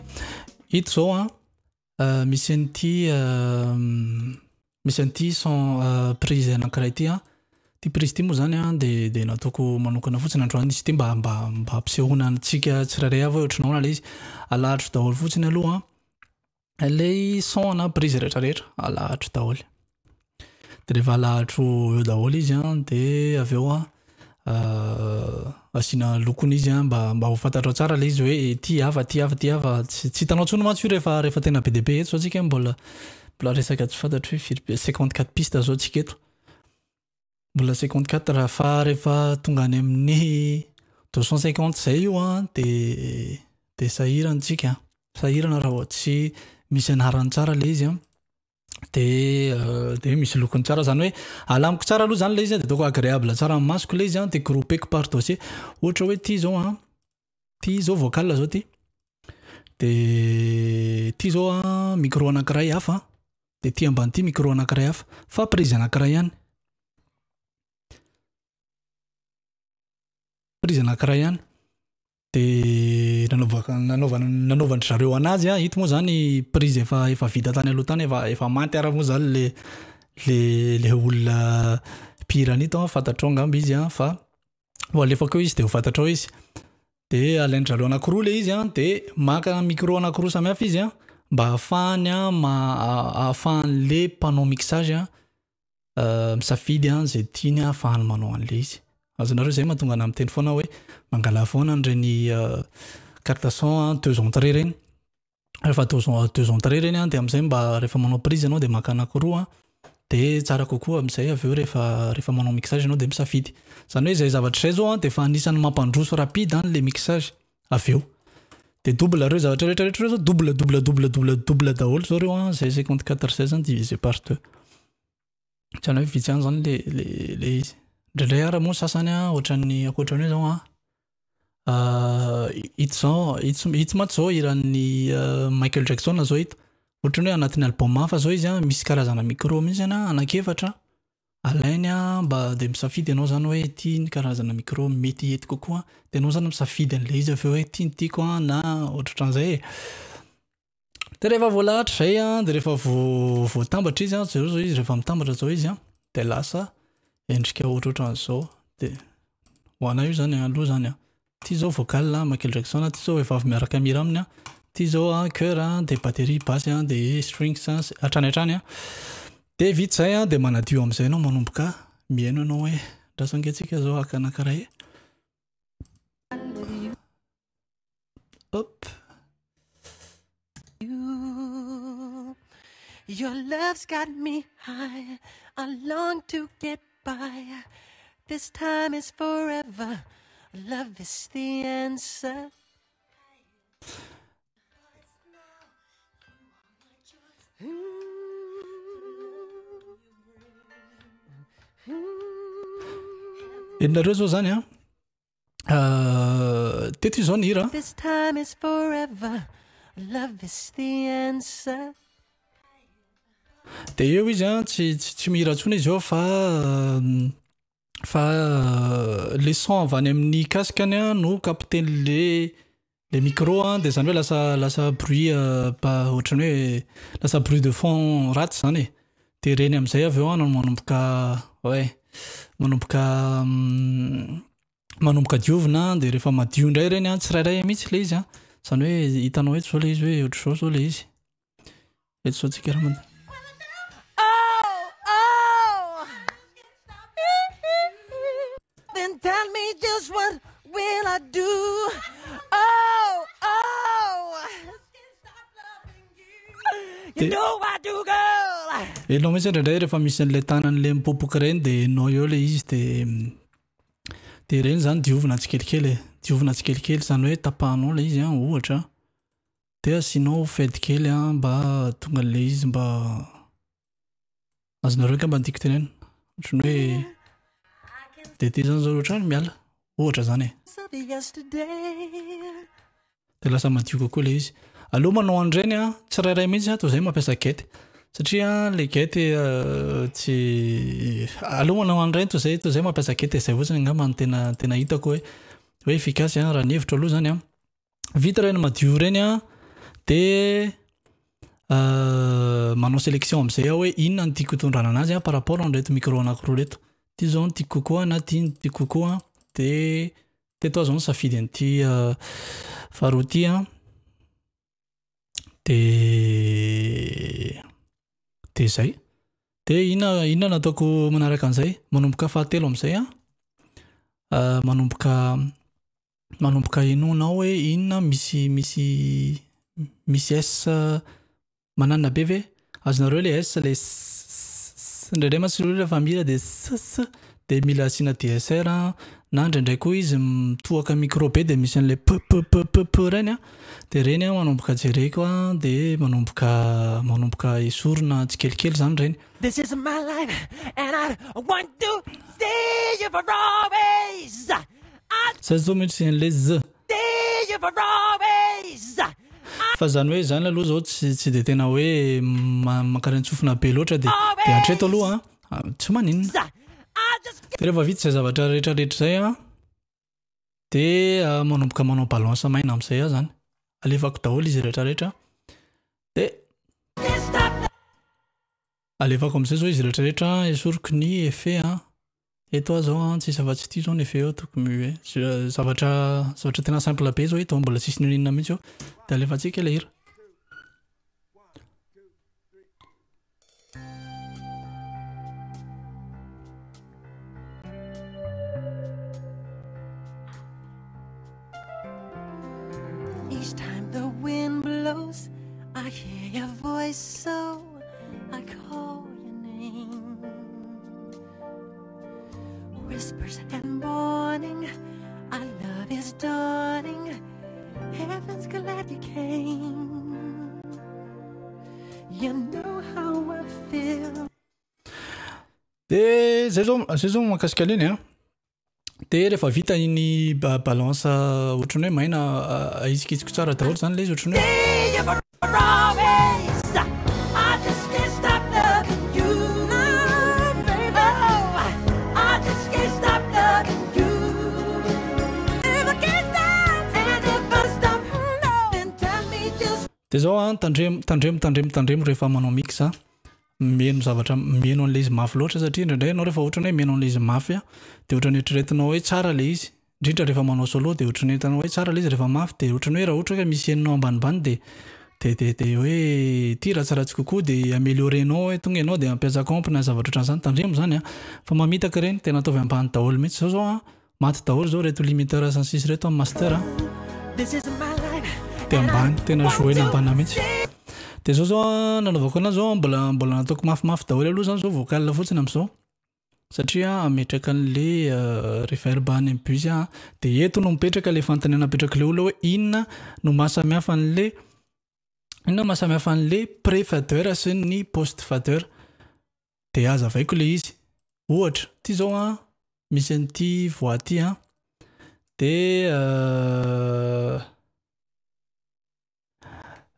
Ito izao an, misy an'ity misy an'ity son prise anankiray ity an. Ity prise ity moa izany an dia dia nataoko manokana fotsiny androany izy ity mba mba mba hampisehoana antsika tsirairay avy hoe ohatran'ny ahoana ilay izy. Alahatro daholo fotsiny aloha an ilay son na prise rehetrarehetra, alahatro daholo. Dia rehefa alahatro eo daholo izy an dia avy eo an asiana lokony izy an mba mba ho fantatrao tsara ilay izy hoe ity hafa, ity hafa, ity hafa. Tsy tsy hitanao intsony mantsy io rehefa rehefa tena be dia be eto izao tsika mbola mbola resaka tsy fantatro hoe firy be, 54 pistes izao tsika eto. Mbola 54 fa rehefa tonga any amin'ny 250 izay io an dia dia sahirana tsika an. Sahirana raha vao tsy misy anarany tsara ilay izy an. Dia dia misy lokony tsara izany hoe alamiko tsara aloha izany ilay izy an dia ataoko agréable tsara amin'ny masoko ilay izy an dia groupeko par dossier. Ohatra hoe ity izao an, ity izao vocal izao ity. Dia ity izao an micro anankiray hafa an, dia ity ambany ity micro anankiray hafa fa prise anankiray ihany. Prise anankiray ihany. Dia nanaovako nanaovana nanaovan-dry zareo anazy an, ito moa zany prise efa efa vita tany aloha tany efa efa maty ary moa zany le le le olona mpihira an'ito an, fantatrao angamba izy an fa ho alefako eo izy dia ho fantatrao izy. Dia alain-dry zareo anankiroa le izy an, dia maka micro anankiroa samy hafa izy an mba ahafahany an ma- ahafahan'le mpanao mixage an misafidy an izay tiany ahafahany manao an'ilay izy. Azonareo izay mahatonga anah miteny foana hoe mangala foana an'ireny carte son deux entrées ireny. Rehefa deux entrées ireny an dia amin'izay mba rehefa manao prise ianao dia maka anankiroa an, dia tsara kokoa amin'izay avy eo rehefa rehefa manao mixage ianao dia misafidy. Izany hoe izay zavatra izay izao an dia efa anisan'ny mampandroso rapide an ilay mixage avy eo. Dia double ireo zavatra rehetra rehetra ireo izao double double double double double daholo izao ireo an, izay 54 izay izany divisé par deux. Ohatran'ny hoe vitsy ihany izany le le le izy. Indraindray ara moa ny sasany an, ohatran'ny ankoatran'ny hoe izao an, ito izao, ito ito mantsy izao hiran'ny Michael Jackson izao ito. Ohatran'ny hoe anatin'ny album hafa izao izy an, misy karazana micro mihitsy an, anankiefatra alainy an, mba dia misafidy ianao izany hoe ity ny karazana micro mety hety kokoa, dia ianao izany misafidy an'ilay izy avy eo hoe ity no tiako an na ohatrohatran'izay e. Dia rehefa voalahatra izay an, dia rehefa voatambatra izy an, jereo izao izy rehefa mitambatra izao izy an, dia lasa endrika ohatrohatran'izao. Dia ho anay io izany aloha izany an. Ity izao vocal Michael Jackson, ity izao vehivavy miaraka mihira aminy an, ity izao an chœur an, dia batterie, basse an, dia strings an, hatrany hatrany an. Dia vita izay an, dia manadio amin'izay ianao manomboka mihaino ianao hoe andraso ange tsika izao haka anankiray. Hop. Your love's got me high. I long to get by. This time is forever. Love is the answer. Enareo zao zany an. Teto izao ny hira. This time is forever, love is the answer. Dia eo izy an, tsy tsy mihira intsony izy eo fa fa le son avy any amin'ny casque-ny an no capter-n'le le micro an, dia izany hoe lasa lasa bruit ohatran'ny hoe lasa bruit de fond ratsy izany e. Dia ireny amin'izay avy eo an no manomboka ouais manomboka manomboka diovina dia rehefa madio indray ireny an, tsirairay mihitsy ilay izy an, izany hoe hitanao eto izao ilay izy hoe ohatr'izao izao ilay izy. Eto izao tsika raha mandeha. Then tell me just what will I do? Oh, oh. You know I do, girl. Enao mihitsy indraindray rehefa misy an'ilay tanan'ilay mipopoka ireny dia enao eo ilay izy dia dia ireny izany diovina tsikelikely e. Diovina tsikelikely izany hoe tapahanao ilay izy an, ohatra dia asianao fade kely an mba hahatonga an'ilay izy mba azonareo angamba ny tiako tenenina. Ohatran'ny hoe dia ity izany izao ohatran'ny miala. Ohatra izany e. Dia lasa madio kokoa ilay izy. Aleo manao an'ireny an, tsirairay mihitsy an, toy izay mampiasa gate. Satria le gate tsy aleo manao an'ireny toy izay toy izay mampiasa gate izay fotsiny angamba no tena tena hitako hoe hoe efficace an, raha ny hevitro aloha izany an. Vita ireny madio ireny an, dia manao sélection amin'izay aho hoe inona no tiako hitondrana anazy an par rapport an'ireto micro anankiroa ireto. Ity izao no tiako kokoa na ity no tiako kokoa dia teto aho izao nisafidy an'ity faharoa ity an. De de zay. De inona inona no ataoko manaraka an'izay? Manomboka fahatelo amin'izay an, manomboka manomboka henoinao hoe inona misy misy misy S mananona be ve? Azonareo le S le s-s-s, indraindray mantsy aloha rehefa mihira de s-s de mila asiana DSR an, na indraindray koa izy mitohaka micro be de misy an'le p-p-p-p-p reny an, de reny an manomboka jereko an de manomboka manomboka esorina tsikelikely zany reny. This is my life and I want to see you for always. I Zay zao mihitsy an'le z. see you for always. Fa zany hoe zany aloha zao tsy tsy de tena hoe mankarentsofina be loatra de de hatreto aloha an, tsy maninona. De rehefa vita izay zavatra rehetra rehetra izay an, de manomboka manao balance maina amin'izay aho zany. Alefako daholo izy rehetra rehetra de alefako amin'izay zao izy rehetra rehetra, esoriko ny effet an. Eto aho zao an, tsisy afa-tsy ity zao ny effet eo ataoko muet. Zavatra zavatra tena simple be zao eto an, mbola tsisy n'inon'inona mihitsy eo. De alefantsika ilay hira. Each time the wind blows, I hear your voice so I call your name. Whispers and warning, our love is dawning. Heaven's glad you came. You know how I feel. De zay zao zay zao mahakasika an'iny an. De rehefa vita iny balance ohatran'ny hoe maina ahitsikitsiko tsara daholo zany le izy ohatran'ny hoe De zao an, tandremo tandremo tandremo tandremo rehefa manao mix an. Miheno zavatra, miheno an'ilay izy mafy loatra satria indraindray ianao rehefa ohatrany hoe miheno an'ilay izy mafy an, dia ohatran'ny eritreretinao hoe tsara ilay izy, indrindra rehefa manao solo dia ohatran'ny hitanao hoe tsara ilay izy rehefa mafy dia ohatran'ny hoe raha ohatra ka misy henonao ambanimbany dia dia dia dia hoe ity ratsiratsy kokoa dia ameliorer-nao hoe tonga ianao dia hampiasa comp na zavatra ohatran'izany, tandremo izany an, fa mamitaka ireny, tena ataovy ambany daholo mihitsy, izao izao an. Maty daholo zao reto limiteur sy ny sisa reto amin'ny master a. Dia ambany, tena jouer-na ambany mihitsy. Dia zao zao a, nanaovako anazy zao mbola mbola nataoko mafimafy daholo aloha zany zao vocal fotsiny amin'izao. Satria hametraka an'le reverb any amin'ny bus aho. Dia eto no mipetraka ilay fanontaniana napetrak'ilay olona hoe inona no maha samy hafa an'le inona no maha samy hafa an'le pré-fader sy ny post-fader. Dia hazavaiko ilay izy. Ohatra, ity zao an, misy an'ity voix ity an, dia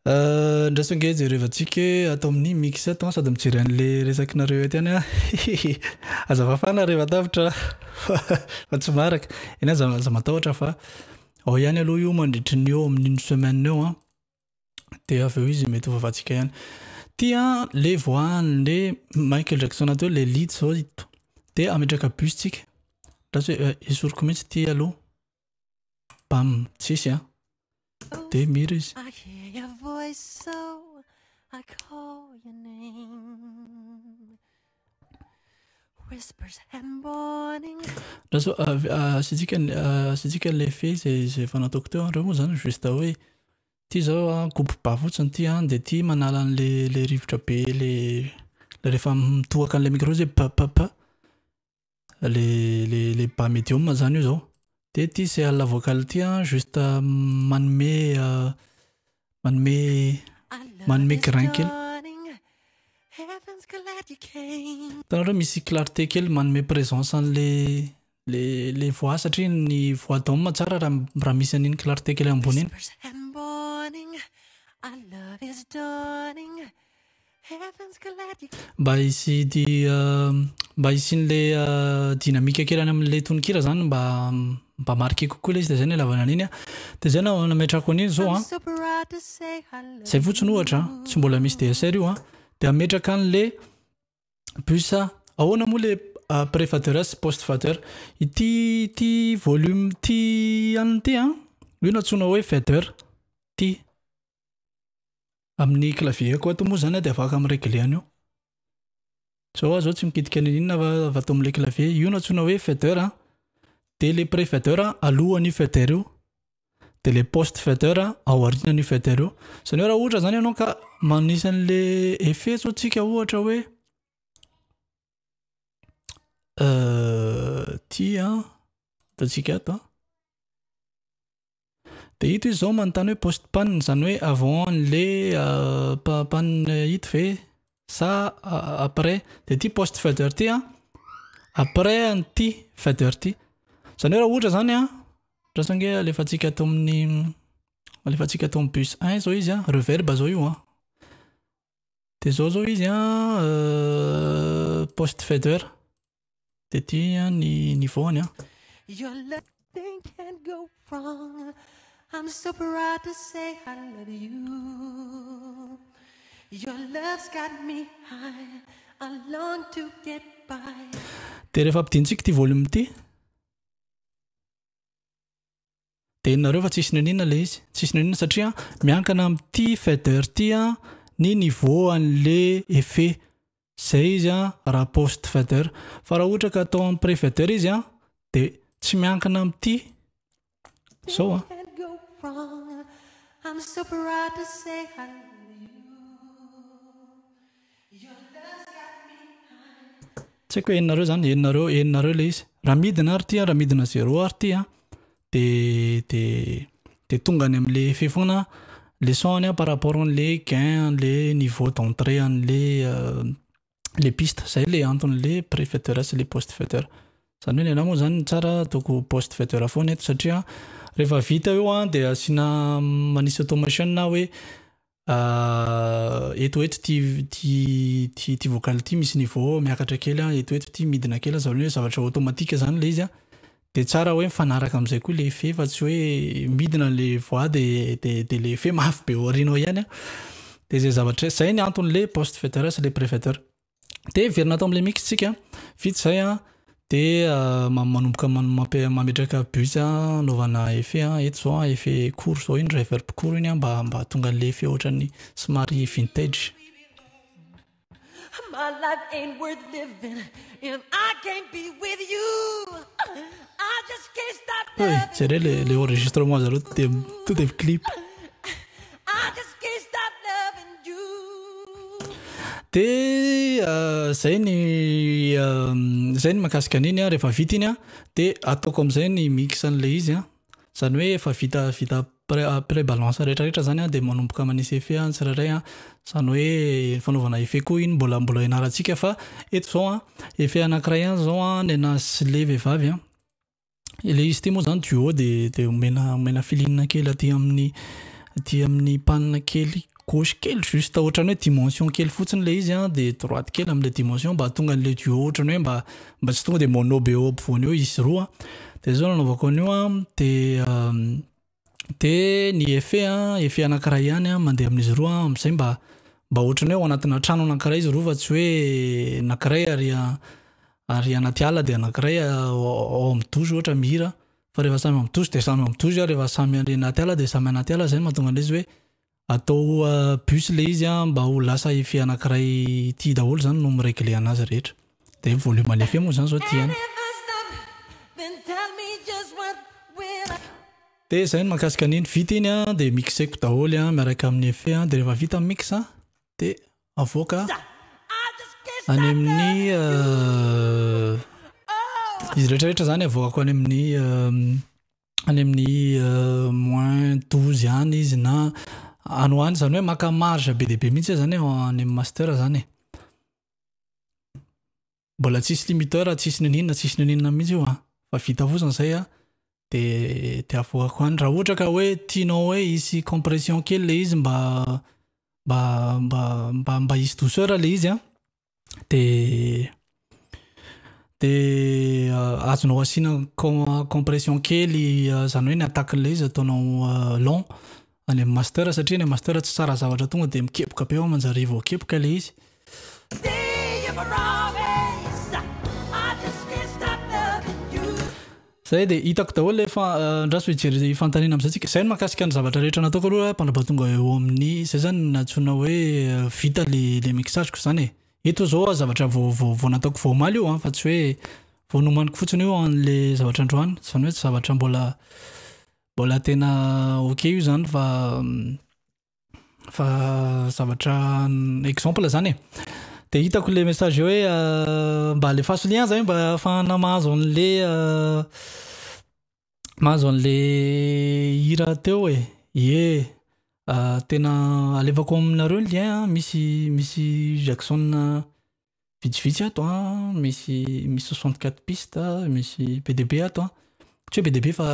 Andraso ange jerevantsika hoe ato amin'ny mix ato an, sady mijery an'le resakinareo eto ihany aho. Aza fafana rehefa tapitra fa tsy maharaka. Eny aza aza matahotra fa ao ihany aloha io mandritry ny eo amin'ny une semaine eo an. Dia avy eo izy mety ho vavantsika ihany. Ty an, le voix an'le Michael Jackson teo, le lead zao ito. Dia ametraka bus tsika. Raha hoe eh, esoriko mihitsy ty aloha. Bam, tsisy an. Dia mira izy. I hear your voice so I call your name. Whispers and warning. Raha so asiantsika asiantsika le effet izay izay efa nataoko teo an, ireo moa zany juste hoe Ty zao an, coupe bas fotsiny ty an, de ty manala an'le le rivotra be le le rehefa mitohaka an'le micro izy hoe p p p, le le le bas medium zany io zao. De ty CL vocal ty an juste manome manome manome grain kely. Hitanareo misy clarté kely manome présence an'le le le voix satria ny voix d'homme tsara raha raha misy an'iny clarté kely ambony iny. Mba hisy di mba hisian'le dynamique kely any amin'le tononkira zany, mba mba marqué kokoa ilay izy, de zay no ilavana an'iny a. De zay no nametrahako an'iny zao a. Zay fotsiny ohatra, tsy mbola misy DSR io a. De ametraka an'le bus. Ahoana moa le pré-fader sy post-fader? Ity volume ty an'ity a, io no antsoina hoe fader ty. Amin'ny clavier koa ato moa zany de afaka mi-régler an'io. Zao aho zao tsy mikitika n'inona fa avy ato amin'le clavier. Io no antsoina hoe fader a. De le pré-fader alohan'io fader io. De le post-fader ao aorian'io fader io. Zany hoe raha ohatra zany ianao ka manisy an'le effet zao tsika, ohatra hoe ty a, ataontsika ato a. De ito izy zao manontany hoe post pan, zany hoe avant an'le pan ito ve sa après. De ty post fader ty a, après an'ity fader ty. Zany hoe raha ohatra zany a, raha nge alefantsika ato amin'ny, alefantsika ato amin'ny bus 1 zao izy a, reverb zao io a. De zao zao izy a, post fader. De ty a ny niveau-ny a. Your nothing can go wrong. I'm so proud to say I love you. Your love's got me high. I long to get by. De rehefa ampidintsika ty volume ty, de nareo fa tsisy n'inona le izy, tsisy n'inona satria miankina amin'ity fader ty a ny niveau an'le effet. Zay izy a raha post fader. Fa raha ohatra ka atao amin'ny pré fader izy a, de tsy miankina amin'ity zao a. Can't go wrong. I'm so proud to say I love you. Your love's got me high. Tsy haiko hoe henonareo zany, henonareo, henonareo le izy. Raha midina ary ty a, raha midina zéro ary ty a, de tonga any amin'le effet foana le son-ny a par rapport an'le gain, le niveau d'entrée an'le le piste. Zay le anton'le pré-fader sy le post-fader. Zany hoe ny anahy moa zany tsara ataoko post-fader foana eto, satria rehefa vita eo a, de asiana manisy automation na hoe eto eto ty vocal ty misy niveau miakatra kely a, eto eto ty midina kely, zany hoe zavatra automatique zany le izy a. De tsara hoe mifanaraka amin'izay koa le effet, fa tsy hoe midina le voix de le effet mafy be aorianao ihany a. De zay zavatra zay ny anton'le post fader sy le pré fader. De verina atao amin'le mix tsika, vita zay a, de manomboka mametraka bus a, anaovana effet a. Eto zao a, effet court zao iny, reverb court iny a, mba hahatonga an'le effet ohatran'ny somary vintage. My life ain't worth living if I can't be with you. I just can't stop Oy, loving jereo le enregistrement zareo de to de clip. I just can't stop loving you. De zay ny mahakasika an'iny a. Rehefa vita iny a, de ataoko amin'izay ny mix an'le izy a. Zany hoe efa vita pré balance rehetrarehetra zany a, de manomboka manisy effet a ny tsirairay a. Zany hoe fanaovana effet koa iny mbola ianarantsika, fa eto zao a, effet anankiray ihany zao a, ny anazy sy le vehivavy a. Le izy ty moa zany duo, de omena feeling kely aty amin'ny panne kely gauche kely, juste ohatrany hoe dimension kely fotsiny le izy a, de droite kely amin'le dimension, mba hahatonga an'le duo ohatrany hoe mba tsy tonga de mono be eo ampovoany eo izy roa. De zao nanaovako an'io a. De ny effet a, effet anankiray ihany a mandeha amin'izy roa amin'izay, mba ohatrany hoe ao anatina trano anankiray izy roa, fa tsy hoe anankiray ary anaty ala, de anankiray ao amin'ny douche ohatra mihira. Fa rehefa samy amin'ny douche de samy amin'ny douche a, rehefa samy any anaty ala de samy anaty ala. Zay no mahatonga an'ilay izy hoe atao bus le izy a, mba ho lasa effet anankiray ty daholo zany no mi-régler anazy rehetra. De volume an'le effet moa zany zao ty ihany. And if I stop, then tell me just what will I De zay no mahakasika an'iny. Vita iny a, de mixeko daholo a miaraka amin'ny effet a. De rehefa vita mix a, de avoaka I just can't stop any amin'ny Oh, izy rehetrarehetra zany avoakako any amin'ny -12 any izy na any ho any. Zany hoe maka marge be dia be mihitsy zany any amin'ny master zany e. Mbola tsisy limiteur, tsisy nininona, tsisy nininona mihitsy io a, fa vita fotsiny zay a, de avoakako any. Raha ohatra ka hoe tianao hoe hisy compression kely le izy mba Mba mba mba mba hisy douceur le izy an, de de azonao asiana compression kely, zany hoe ny attaque-n'ilay izy ataonao long any amin'ny master satria any amin'ny master tsy tsara zavatra tonga de mikepoka be ao manjary voakepoka ilay izy. Zay dia hitako daholo ilay fa andraso hijery fanontaniana amin'izay tsika. Zay no mahakasika ny zavatra rehetra nataoko aloha mpandraba tonga eo amin'ny zay zany no nantsoina hoe vita le le mixage-ko zany e. Eto zao a zavatra vao vao vao nataoko vao omaly io an fa tsy hoe vao nomaniko fotsiny io an'le zavatra androany. Zany hoe tsy zavatra mbola mbola tena ok io zany fa Fa zavatra exemple zany e. De hitako le message hoe mba alefaso lien zay mba ahafahana mahazo an'le mahazo an'le hira teo e. Ie, tena alefako aminareo ny lien an, misy misy Jackson vitsivitsy ato an, misy misy 64 pistes, misy be dia be ato an. Tsy hoe be dia be fa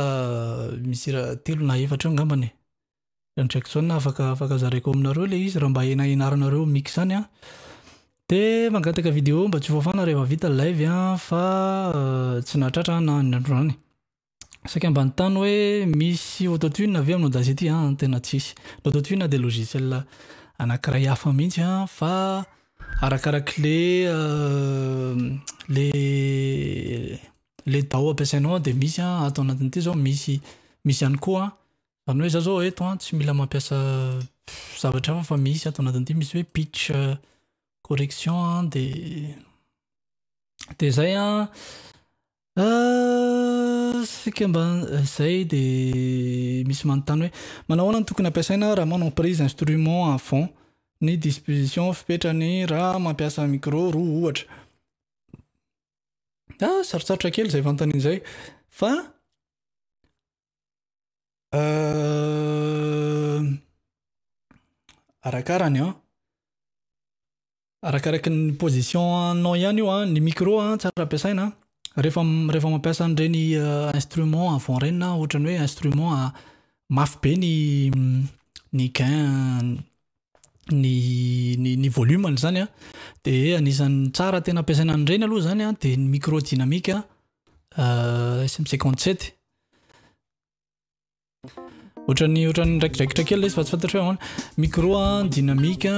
misy hira telo na efatra eo angambany e. Ny Jackson afaka afaka zaraiko aminareo le izy raha mba henahenarinareo mix any an. De mangataka vidéo mba tsy ho fafana rehefa vita ny live an fa tsy nahatratra na ny androany. Saika mba nitany hoe misy autotune ve amin'ny Audacity an, tena tsisy. Ny autotune dia logiciel anankiray hafa mihitsy an fa arakarak'le le le DAW ampiasainao dia misy an, ato anatin'ity zao misy misy ihany koa an. Zany hoe za zao eto an tsy mila mampiasa zavatra hafa fa misy ato anatin'ity misy hoe pitch correction an de de zay an saika mba zay de misy manontany hoe manao ahoana no tokony ampiasaina raha manao prise instrument à fond ny disposition fipetrany raha mampiasa micro roa ohatra. Ah sarotsarotra kely izay fanontaniana izay fa Arakarany an, arakaraky ny position anao ihany io an, ny micro an tsara ampiasaina an, rehefa rehefa mampiasa an'ireny instrument à vent ireny na ohatran'ny hoe instrument mafy be ny ny gain ny ny ny volume-ny zany an, de anisan'ny tsara tena ampiasaina an'ireny aloha zany an de ny micro dynamique SM 57. Ohatran'ny ohatran'ny raikiraikitra kely ilay izy fa tsy fantatro hoe ahoana. Micro a, dynamique a,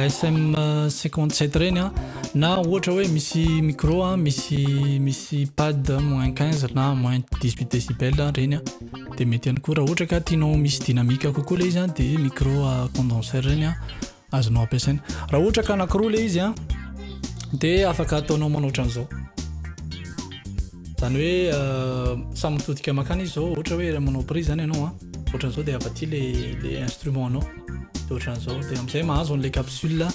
SM 57 ireny a, na ohatra hoe misy micro a, misy misy pad moins 15 na moins 18 décibel ireny a, dia mety ihany koa raha ohatra ka tianao misy dynamique kokoa ilay izy a, dia micro à condenseur ireny a. Azonao ampiasaina. Raha ohatra ka anankiroa ilay izy an, dia afaka ataonao manao ohatran'izao. Izany hoe euh, samy mitodika makany izy izao, ohatra hoe raha manao prise zany ianao an, ohatran'izao dia avy aty le le instrument anao. Dia ohatran'izao, dia amin'izay mahazo an'ilay capsule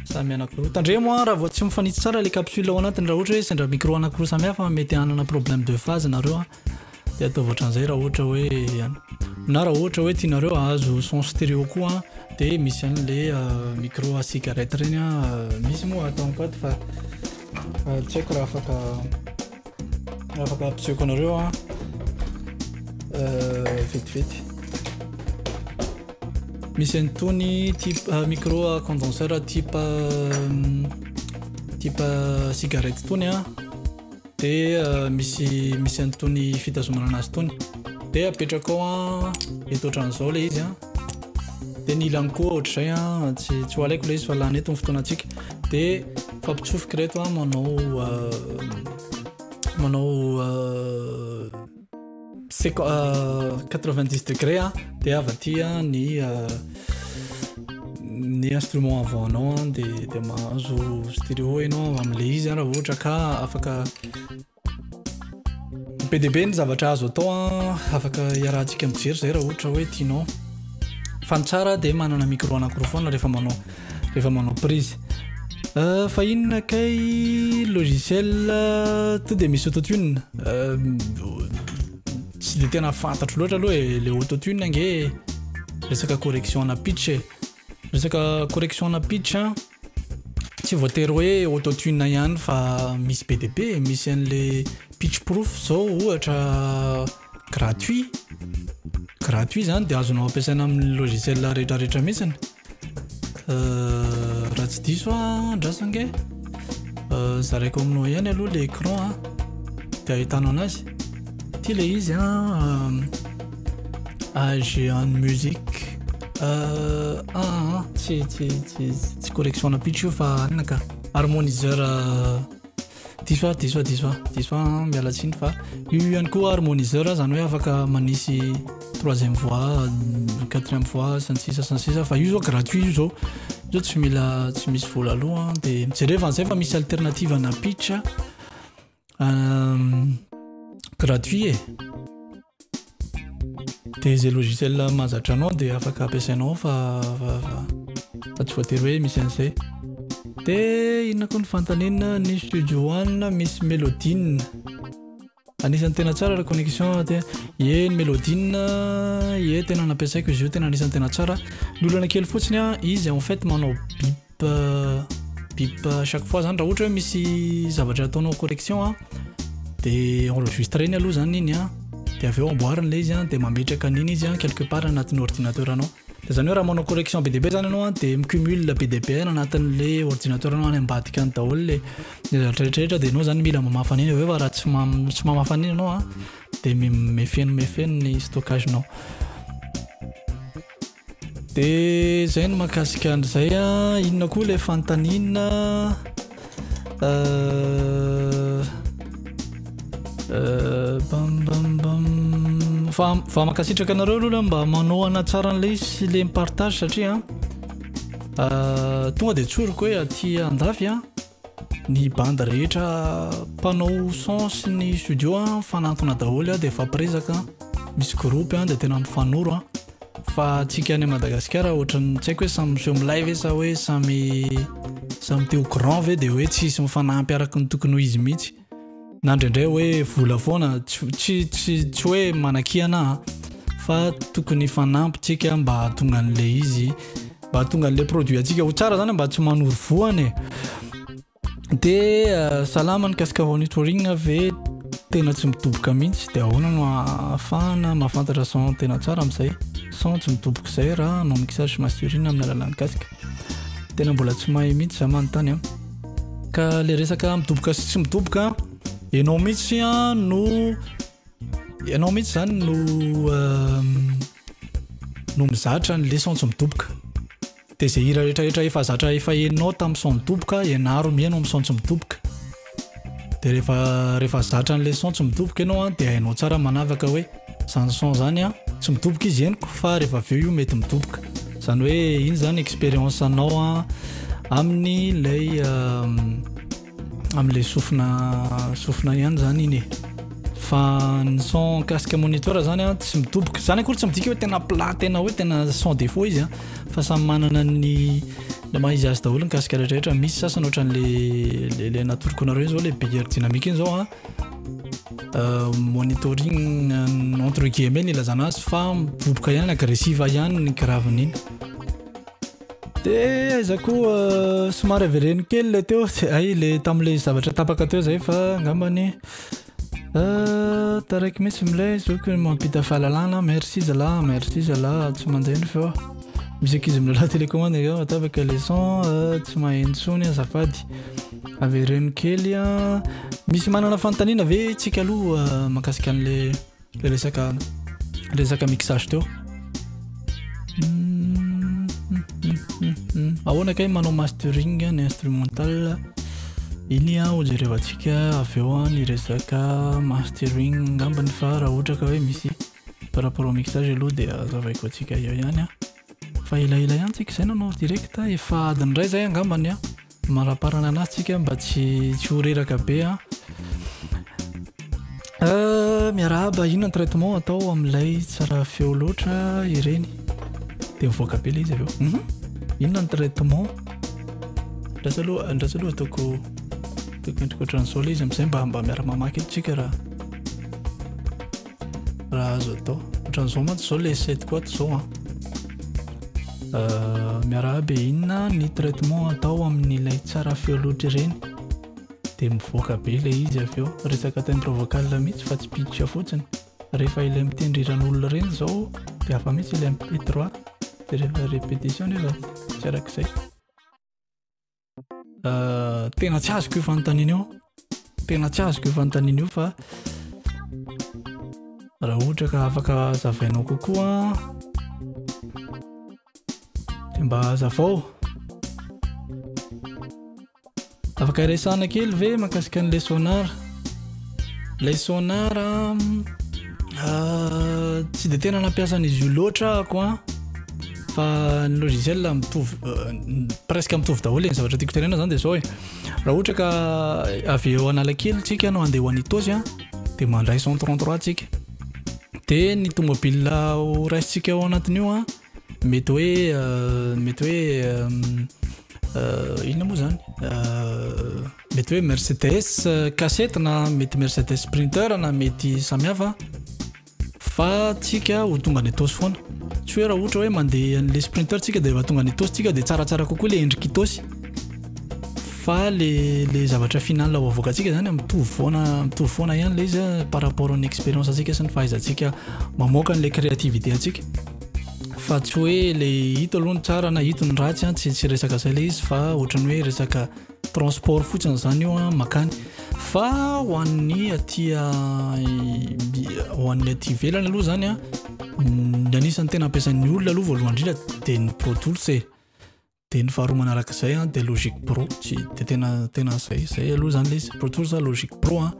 samy anankiroa. Tandremo an, raha vao tsy mifanitsy tsara ilay capsule ao anatiny, raha ohatra hoe sendra micro anankiroa samy hafa mety hanana problème de phase nareo an. Dia ataovy ohatran'izay raha ohatra hoe na raha ohatra hoe tianareo hahazo son stéréo koa dia misy an'le micro à cigarette ireny misy moa ato amiko ato fa tsy haiko raha afaka afaka ampisehoako anareo an vetivety. Misy an'itony type micro à condenseur type type cigarette itony an. Dia misy misy an'itony fitazomana anazy itony. Dia apetraka ao an, eto ohatran'izao ilay izy an. Dia ny ilany koa ohatr'izay an, tsy tsy ho alaiko ilay izy fa lany eto ny fotoanantsika. Dia fampitsofoka ireto an, manao manao 90 degré an, dia avy aty an ny ny instrument avant anao an dia dia mahazo stereo ianao amin'ilay izy an raha ohatra ka afaka be dia be ny zavatra azo atao an, afaka iarahantsika mijery izay raha ohatra hoe tianao. Fa ny tsara dia manana micro anankiroa foana rehefa manao rehefa manao prise. Euh, fa inona kay logiciel to dia misy autotune? Euh, tsy dia tena fantatro loatra aloha e, le autotune ange resaka correction na pitch e. Resaka correction na pitch an, tsy voatery hoe autotune ihany fa misy be dia be, misy an'le pitch proof zao ohatra gratuit. gratuit zany de azonao ampiasaina amin'ny logiciel rehetrarehetra mihitsiny. Raha tsy diso a, andraso ange. Zaraiko aminao ihany aloha le écran a, de ahitanao anazy. Ty le izy a, AG1 Music. Ah, tsy tsy tsy tsy correction na pitch io fa inona ka. Harmoniseur, diso aho, diso aho, diso aho, diso aho, miala tsiny fa io ihany koa harmoniseur, zany hoe afaka manisy troisième voix, quatrième voix sy ny sisa sy ny sisa, fa io zao gratuit io zao. Io zao tsy mila, tsy misy vola aloha, de mijereva an'izay fa misy alternative ana pitch gratuit e. De izay logiciel mahazatra anao de afaka ampiasainao fa fa tsy voatery hoe misy an'izay. De inona koa ny fanontaniana? Ny Studio One misy Melodyne. Anisan'ny tena tsara raha connexion te ie ny Melodyne, ie tena nampiasaiko izy io, tena anisan'ny tena tsara. Ny olana kely fotsiny a, izy en fait manao bip bip chaque fois zany raha ohatra hoe misy zavatra ataonao correction a, de enregistreny aloha zany iny a, de avy eo amboariny le izy a, de mametraka an'iny izy a quelque part anatin'ny ordinateur anao. De zany hoe raha manao correction be dia be zany ianao a, de micumule be dia be anatin'le ordinateur anao any ambadika any daholo le zavatra rehetrarehetra, de ianao zany mila mamafa an'iny avy eo, fa raha tsy tsy mamafa an'iny ianao a, de mefeno mefeno ny stockage-nao. De zay no mahakasika an'izay a. Inona koa le fanontaniana? Bam bam bam. Fa mankasitraka anareo aloha mba manohana tsara an'ilay izy sy le mipartage, satria tonga de tsoriko hoe aty andafy a, ny bande rehetra mpanao son sy ny studio a mifanantona daholo a, de mifampiresaka, misy groupe a, de tena mifanoro a. Fa antsika any Madagasikara ohatran'ny tsy haiko hoe samy miseho milay ve sa hoe samy te ho grand ve, de hoe tsisy mifanampy araka ny tokony ho izy mihitsy. Na indraindray hoe vola foana, tsy hoe manakiana a, fa tokony hifanampy tsika mba hahatonga an'le izy, mba hahatonga an'le produit antsika ho tsara zany, mba tsy manoro voany e. De salama, ny casque monitoring ve tena tsy midoboka mihitsy? De ahoana no ahafahana mahafantatra son tena tsara amin'izay son tsy midoboka izay raha hanao mixage sy mastering amin'ny alalan'ny casque? Tena mbola tsy mahay mihitsy za manontany a. Ka le resaka midoboka sy tsy midoboka, ianao mihitsy a no ianao mihitsy zany no no mizatra an'le son tsy midoboka. De zay hira rehetrarehetra efa zatra efa henonao tamin'ny son midoboka, ianaro mihaino amin'ny son tsy midoboka. De rehefa zatra an'le son tsy midoboka ianao a, de hainao tsara manavaka hoe zany son zany a tsy midoboka izy henoko, fa rehefa avy eo io mety midoboka. Zany hoe iny zany expérience anao a amin'ny lay amin'ilay sofina ihany zany iny e. Fa ny son casque moniteur zany a tsy midoboka zany akory, tsy midika hoe tena plat, tena hoe tena sans défaut izy a, fa samy manana ny le maha izy azy daholo ny casque rehetrarehetra. Misy sasany ohatran'le le natoroko anareo iny zao, le Beyerdynamic iny zao a, monitoring entre guillemets ny ilazana azy, fa midoboka ihany, agressive ihany ny graviny iny. De aiza koa, somary avereno kely le teo, tsy hay le tamin'le zavatra tapaka teo zay, fa angambany taraiky mihitsy milay zoky mampita fahalalana. Merci zalahy, merci zalahy, tsy mandeha ny feo. Misy ankizy milalao télécommande eo, tapaka le son, tsy maheno intsony, azafady. Avereno kely a. Misy manana fanontaniana ve tsika aloha mahakasika an'le le resaka mixage teo? Ahoana kay manao mastering ny instrumental iny a? Ho jerevantsika avy eo a ny resaka mastering angambany, fa raha ohatra ka hoe misy par rapport au mixage aloha de azavaiko antsika eo ihany a. Fa elaela ihany tsika izay nanao direct, efa adiny iray zay angambany a. Maraparana anazy tsika mba tsy ho reraka be a. Miarahaba, inona ny traitement atao amin'ilay tsara feo loatra ireny de mivoaka be le izy avy eo? Inona ny traitement? Andraso aloha, andraso aloha, ataoko endrika ohatran'izao le izy amin'izay mba miara-mamaky eto tsika raha azo atao. Ohatran'izao mantsy zao le set ko ato zao a. Miarahaba, inona ny traitement atao amin'ilay tsara feo loatra ireny de mivoaka be le izy avy eo? Resaka timbre vocal mihitsy fa tsy pitch fotsiny. Rehefa ilay mitendry hiran'olona ireny zao Dia hafa mihitsy ilay MP3 dia rehefa répétition nefa tsy arak'izay. Tena tsy azoko io fanontaniana io. Tena tsy azoko io fanontaniana io fa raha ohatra ka afaka hazavainao kokoa dia mba hazavao. Afaka resahana kely ve mahakasika an'ilay sonar? Ilay sonar tsy dia tena nampiasa an'izy io loatra ako an, fa ny logiciel mitovy presque mitovy daholo e. Ny zavatra tiako tenenina zany dia zao e, raha ohatra ka avy eo Analakely tsika no handeha ho any Itaosy an, dia mandray 133 tsika, dia ny tomobile ho raisintsika ao anatin'io an, Mety hoe mety hoe inona moa zany? Mety hoe Mercedes cassette na mety Mercedes Sprinter na mety samihafa fa tsika ho tonga any Itaosy foana. Tsy hoe raha ohatra hoe mandeha an'le Sprinter tsika dia rehefa tonga any Itaosy tsika dia tsaratsara kokoa le endrik'i Itaosy. Fa le le zavatra final ho avoakantsika zany mitovy foana mitovy foana ihany le izy par rapport ny expérience antsika sy ny fahaizantsika mamoaka an'le créativité antsika. Fa tsy hoe le ito aloha ny tsara na ito ny ratsy an, tsy tsy resaka zay le izy fa ohatran'ny hoe resaka transport fotsiny zany io an makany. Fa ho an'ny aty ho an'ny aty ivelany aloha zany an, ny anisan'ny tena ampiasain'ny olona aloha voalohany indrindra dia ny Pro Tools e. Dia ny faharoa manarak'izay an dia Logic Pro, tsy dia tena tena zay zay aloha zany le izy, Pro Tools Logic Pro an,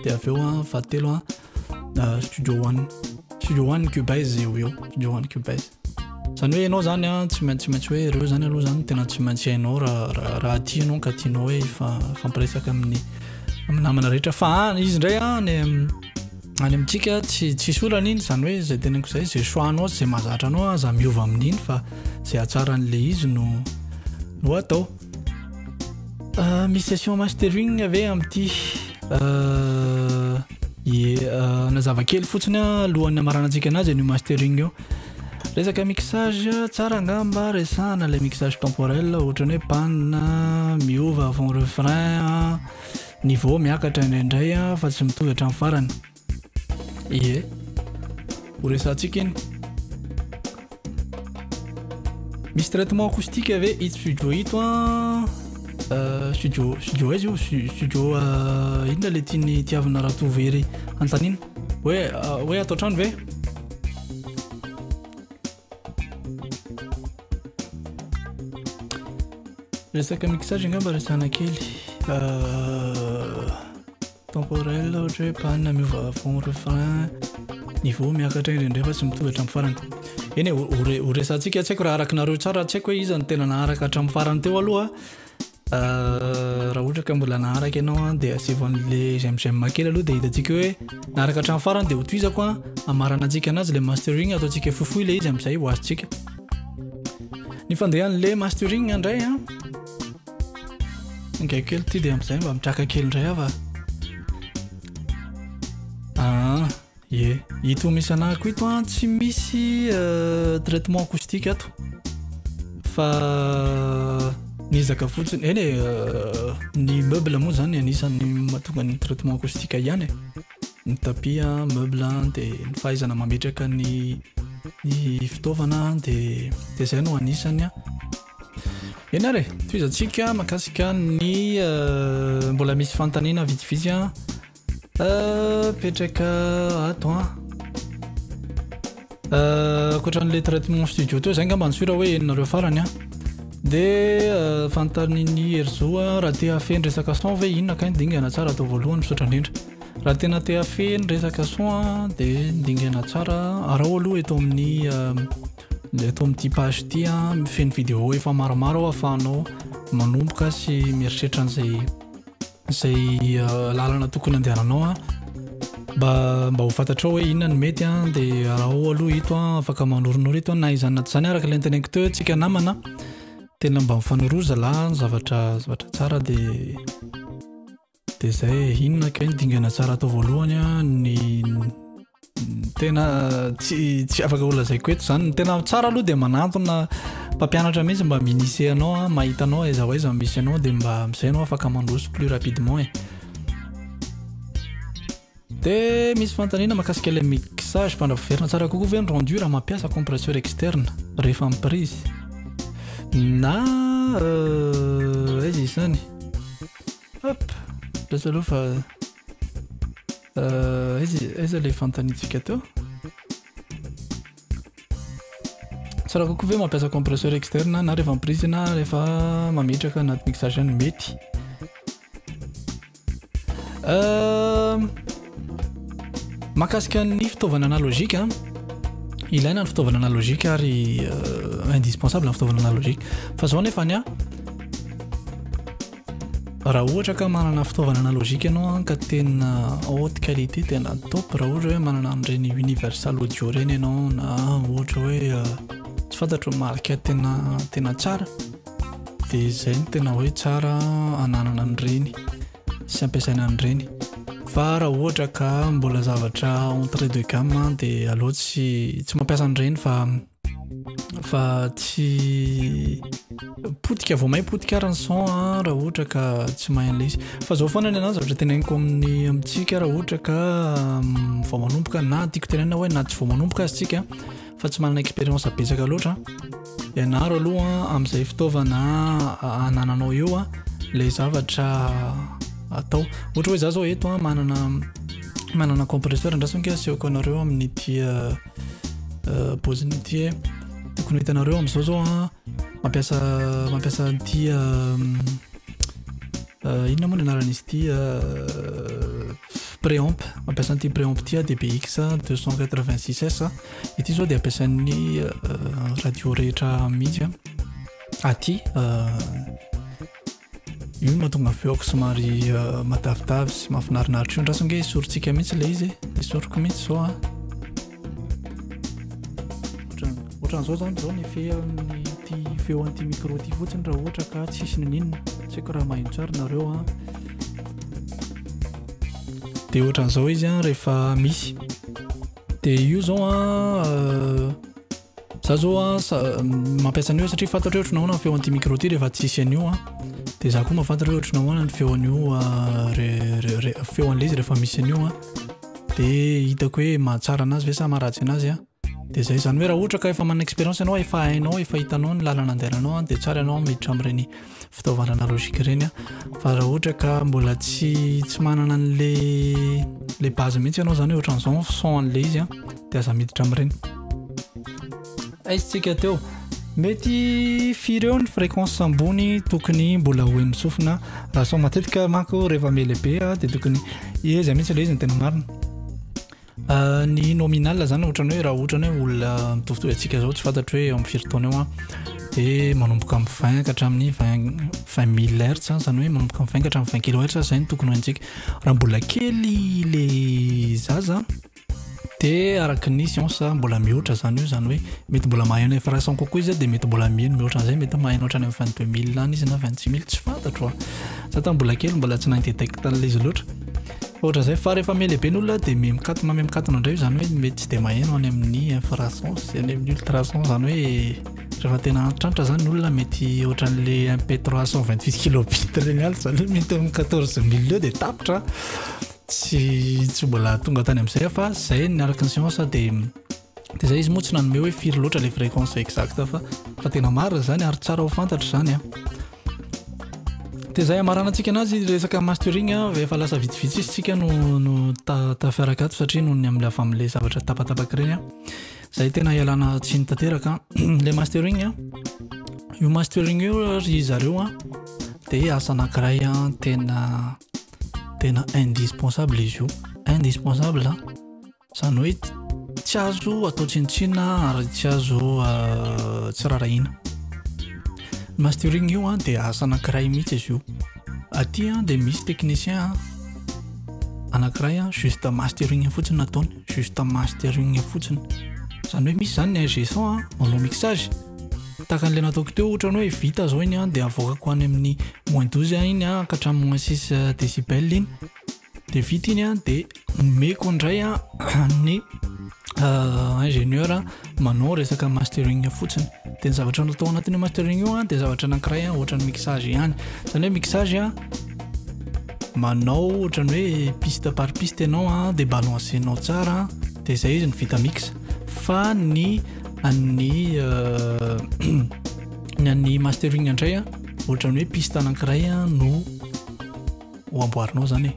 dia avy eo an fahatelo an Studio One, Studio One Cubase eo eo, Studio One Cubase. Zany hoe ianao zany an tsy maintsy maintsy hoe ireo zany aloha zany tena tsy maintsy hainao raha raha raha aty ianao ka tianao hoe hifampiresaka amin'ny amin'ny namana rehetra fa any izy indray an any Any amintsika tsy tsisy olana iny, izany hoe izay teneniko izay, izay choix-nao sy izay mahazatra anao aza miova amin'iny fa izay hahatsaran'ilay izy no no atao. Uh, misy session mastering ve amin'ity? Uh, ie, uh, nazava kely fotsiny alohan'ny hamaranantsika anazy an'io mastering io. Resaka mixage tsara angamba resahana ilay mixage temporel ohatran'ny hoe panne miova avant refrain Niveau miakatra indraindray fa tsy mitovy hatramin'ny farany. Ie. Ho resahantsika iny. Misy traitement acoustique ve ito studio ito an? Euh, studio studio aiza io? Studio euh, inona le tiany tiavina Ratovery anontaniana? Hoe euh, hoe ato an-trano ve? Resaka mixage angamba resahana kely. Euh, temporel ohatra hoe panne miova fond refrain, niveau miakatra indraindray fa tsy mitovy hatramin'ny farany. Eny e, ho resahantsika tsy haiko raha araka nareo tsara, tsy haiko hoe iza no tena naharaka hatramin'ny farany teo aloha. Euh, raha ohatra ka mbola naharaka ianao an dia asivo an'le j'aime j'aime kely aloha dia hitantsika hoe naharaka hatramin'ny farany dia hotohizako an hamaranantsika anazy le mastering ataontsika fohifohy le izy amin'izay ho azontsika. Ny fandehan'le mastering indray an. Ingaiko kely ity dia amin'izay mba mitraka kely indray aho fa. Ah, ie. Ito misy anahako ito an, tsy misy euh, traitement acoustique ato. Fa niezaka fotsiny, eny e, euh, ny meuble moa zany anisan'ny mahatonga ny traitement acoustique ihany e. Ny tapis, meuble, dia ny fahaizana mametraka ny ny fitaovana dia dia izay no anisany. Eny ary e, tohizantsika mahakasika ny euh, mbola misy fanontaniana vitsivitsy an euh, petraka ato an. Euh, ankoatran'ilay traitement studio teo izay angamba ny sura hoe henonareo farany an. Dia fanontanian'i Herizo raha te hahafehy ny resaka son ve inona kay ny dingana tsara atao voalohany misaotra indrindra. Raha tena te hahafehy ny resaka son dia ny dingana tsara araho aloha eto amin'ny eto amin'ity page ity feno vidéo efa maromaro ao ahafahanao manomboka sy mieritreritra an'izay izay lalana tokony andehananao mba mba ho fantatrao hoe inona no mety an dia araho aloha ito an afaka manoronoro ito an na izany na tsy izany araka ilay noteneniko teo tsika namana tena mba mifanoroa zalahy ny zavatra zavatra tsara dia dia izay inona kay ny dingana tsara atao voalohany an ny Tena tsy tsy afaka ho lazaiko eto zany. Ny tena tsara aloha dia manantona mpampianatra mihitsy mba mi-initier anao an, mahita anao aiza ho aiza misy anao dia mba amin'izay ianao afaka mandroso plus rapidement e. De misy fanontaniana mahakasika ilay mixage mpandrafiverina tsara kokoa ve ny rendu raha mampiasa compresseur externe rehefa amin'ny prise na aiza izy izany? Hop, lasa aloha fa aiza aiza ilay fanontaniantsika teo? Tsara kokoa ve mampiasa compresseur externe na rehefa amin'ny prise na rehefa mametraka anaty mixage ihany mety? Mahakasika ny fitaovana analogique, ilaina ny fitaovana analogique ary indispensable ny fitaovana analogique. Fa zao nefa ny raha ohatra ka manana fitaovana analogique ianao ka tena haute qualité, tena top, raha ohatra hoe manana an'ireny Universal Audio ireny ianao na ohatra hoe tsy fantatro marque tena tena tsara, dia izay no tena hoe tsara ananana an'ireny sy ampiasaina an'ireny. Fa raha ohatra ka mbola zavatra entrée de gamme dia aleo tsy tsy mampiasa an'ireny fa fa tsy potika vao may potika ary ny son raha ohatra ka tsy mahay an'ilay izy. Fa zao foana ny anahy zavatra teneniko amin'ny amintsika raha ohatra ka vao manomboka na tiako tenenina hoe na tsy vao manomboka aza tsika fa tsy manana expérience betsaka loatra, ianaro aloha amin'izay fitaovana anananao eo ilay zavatra atao. Ohatra hoe za zao eto manana manana compresseur, andraso ange asehoko anareo amin'ity paoziny ity e. Tokony ho hitanareo amin'izao zao mampiasa mampiasa an'ity inona moa ny anaran'izy ity, Preamp, mampiasa an'ity preamp ity aho DBX 286 S. Ity zao dia ampiasain'ny radio rehetra mihitsy a. Aty io no mahatonga feoko somary matavitavy sy mahafinarinaritra io. Andraso ange esorintsika mihitsy ilay izy e. Esoriko mihitsy izao a. Ohatran'izao zany izao ny feon'ity feo an'ity micro ity fotsiny raha ohatra ka tsisy n'inon'inona. Tsy haiko raha maheno tsara nareo a. Dia ohatran'izao izy a rehefa misy. Dia io zao a za zao a mampiasa an'io satria fantatro hoe ohatran'ny ahoana ny feo an'ity micro ity rehefa tsisy an'io a. Dia za koa mahafantatra hoe ohatran'ny ahoana ny feo an'io feo an'ilay izy rehefa misy an'io a. Dia hitako hoe mahatsara anazy ve sa maharatsy anazy a. Dia zay, izany hoe raha ohatra ka efa manana expérience ianao, efa hainao, efa hitanao ny lalana andehananao dia tsara ianao miditra amin'ireny fitaovana analogique ireny a. Fa raha ohatra ka mbola tsy tsy manana an'le le base mihitsy ianao zany hoe ohatran'izao ny son an'le izy a, dia aza miditra amin'ireny. Aiza tsika teo? Mety firy eo ny fréquence ambony tokony mbola ho henon'ny sofina raha sao matetika manko rehefa mihalehibe dia tokony eza mihitsy ilay izy ny tena marina. Ny nominal zany ohatrany hoe raha ohatrany hoe olona mitovitovy antsika zao tsy fantatro hoe eo amin'ny firy taona eo an, dia manomboka amin'ny 20 ka hatramin'ny 20 20000 hertz zany hoe manomboka amin'ny 20 ka hatramin'ny 20 kilohertz zay no tokony ho haintsika. Raha mbola kely le zaza dia araka ny siansa mbola mihoatra zany io, zany hoe mety mbola maheno infrason kokoa izy dia mety mbola miheno mihoatra an'izay, mety maheno hatrany amin'ny 22000 any izy na 26000 tsy fantatro a. Za tamin'ny mbola kely mbola tsy nahay détecte an'ilay izy loatra. Ohatran'izay fa rehefa miha-lehibe ny olona dia miha-mikatona miha-mikatona indray izany hoe mety tsy dia maheno any amin'ny infrason sy any amin'ny ultrason, izany hoe rehefa tena antitrantitra izany ny olona mety ohatran'le MP3 128 kilobit ireny ihany, izany hoe mety amin'ny 14 mille eo dia tapitra. Tsy tsy mbola tonga tany amin'izay aho fa izay ny araka ny siansa dia dia izay izy moa tsy nanome hoe firy loatra ilay fréquence exacte fa fa tena marina izany ary tsara ho fantatra izany a. Dia izay hamaranantsika anazy resaka mastering a, efa lasa vitsivitsy izy tsika no no tafiaraka ato satria noho ny amin'ny avy amin'ilay zavatra tapatapaka ireny a. Izay tena ialana tsiny tanteraka. Ilay mastering a, io mastering io ry zareo a dia asa anankiray a tena tena indispensable izy io, indispensable a. Izany hoe tsy azo atao tsinontsinona ary tsy azo tsy rarahina. Ny mastering io dia asa anankiray mihitsy izy io. Aty dia misy technicien anankiray juste mastering fotsiny no ataony, juste mastering fotsiny. Izany hoe misy izany ny ingé son manao mixage. Tahaka an'ilay nataoko teo ohatra hoe vita izao iny dia avoakako any amin'ny moins 12 iny ka hatramin'ny moins 6 décibel iny. Dia vita iny an, dia omeko indray an ny ingénieur manao resaka mastering fotsiny. Dia ny zavatra natao anatin'io mastering io an, dia zavatra anankiray an, ohatran'ny mixage ihany. Izany hoe mixage an, Manao ohatran'ny hoe piste par piste ianao a, dia balancer-nao tsara, dia izay izy no vita mix. Fa ny an'ny ny an'ny mastering indray a, ohatran'ny hoe piste anankiray a no ho amboarinao zany e.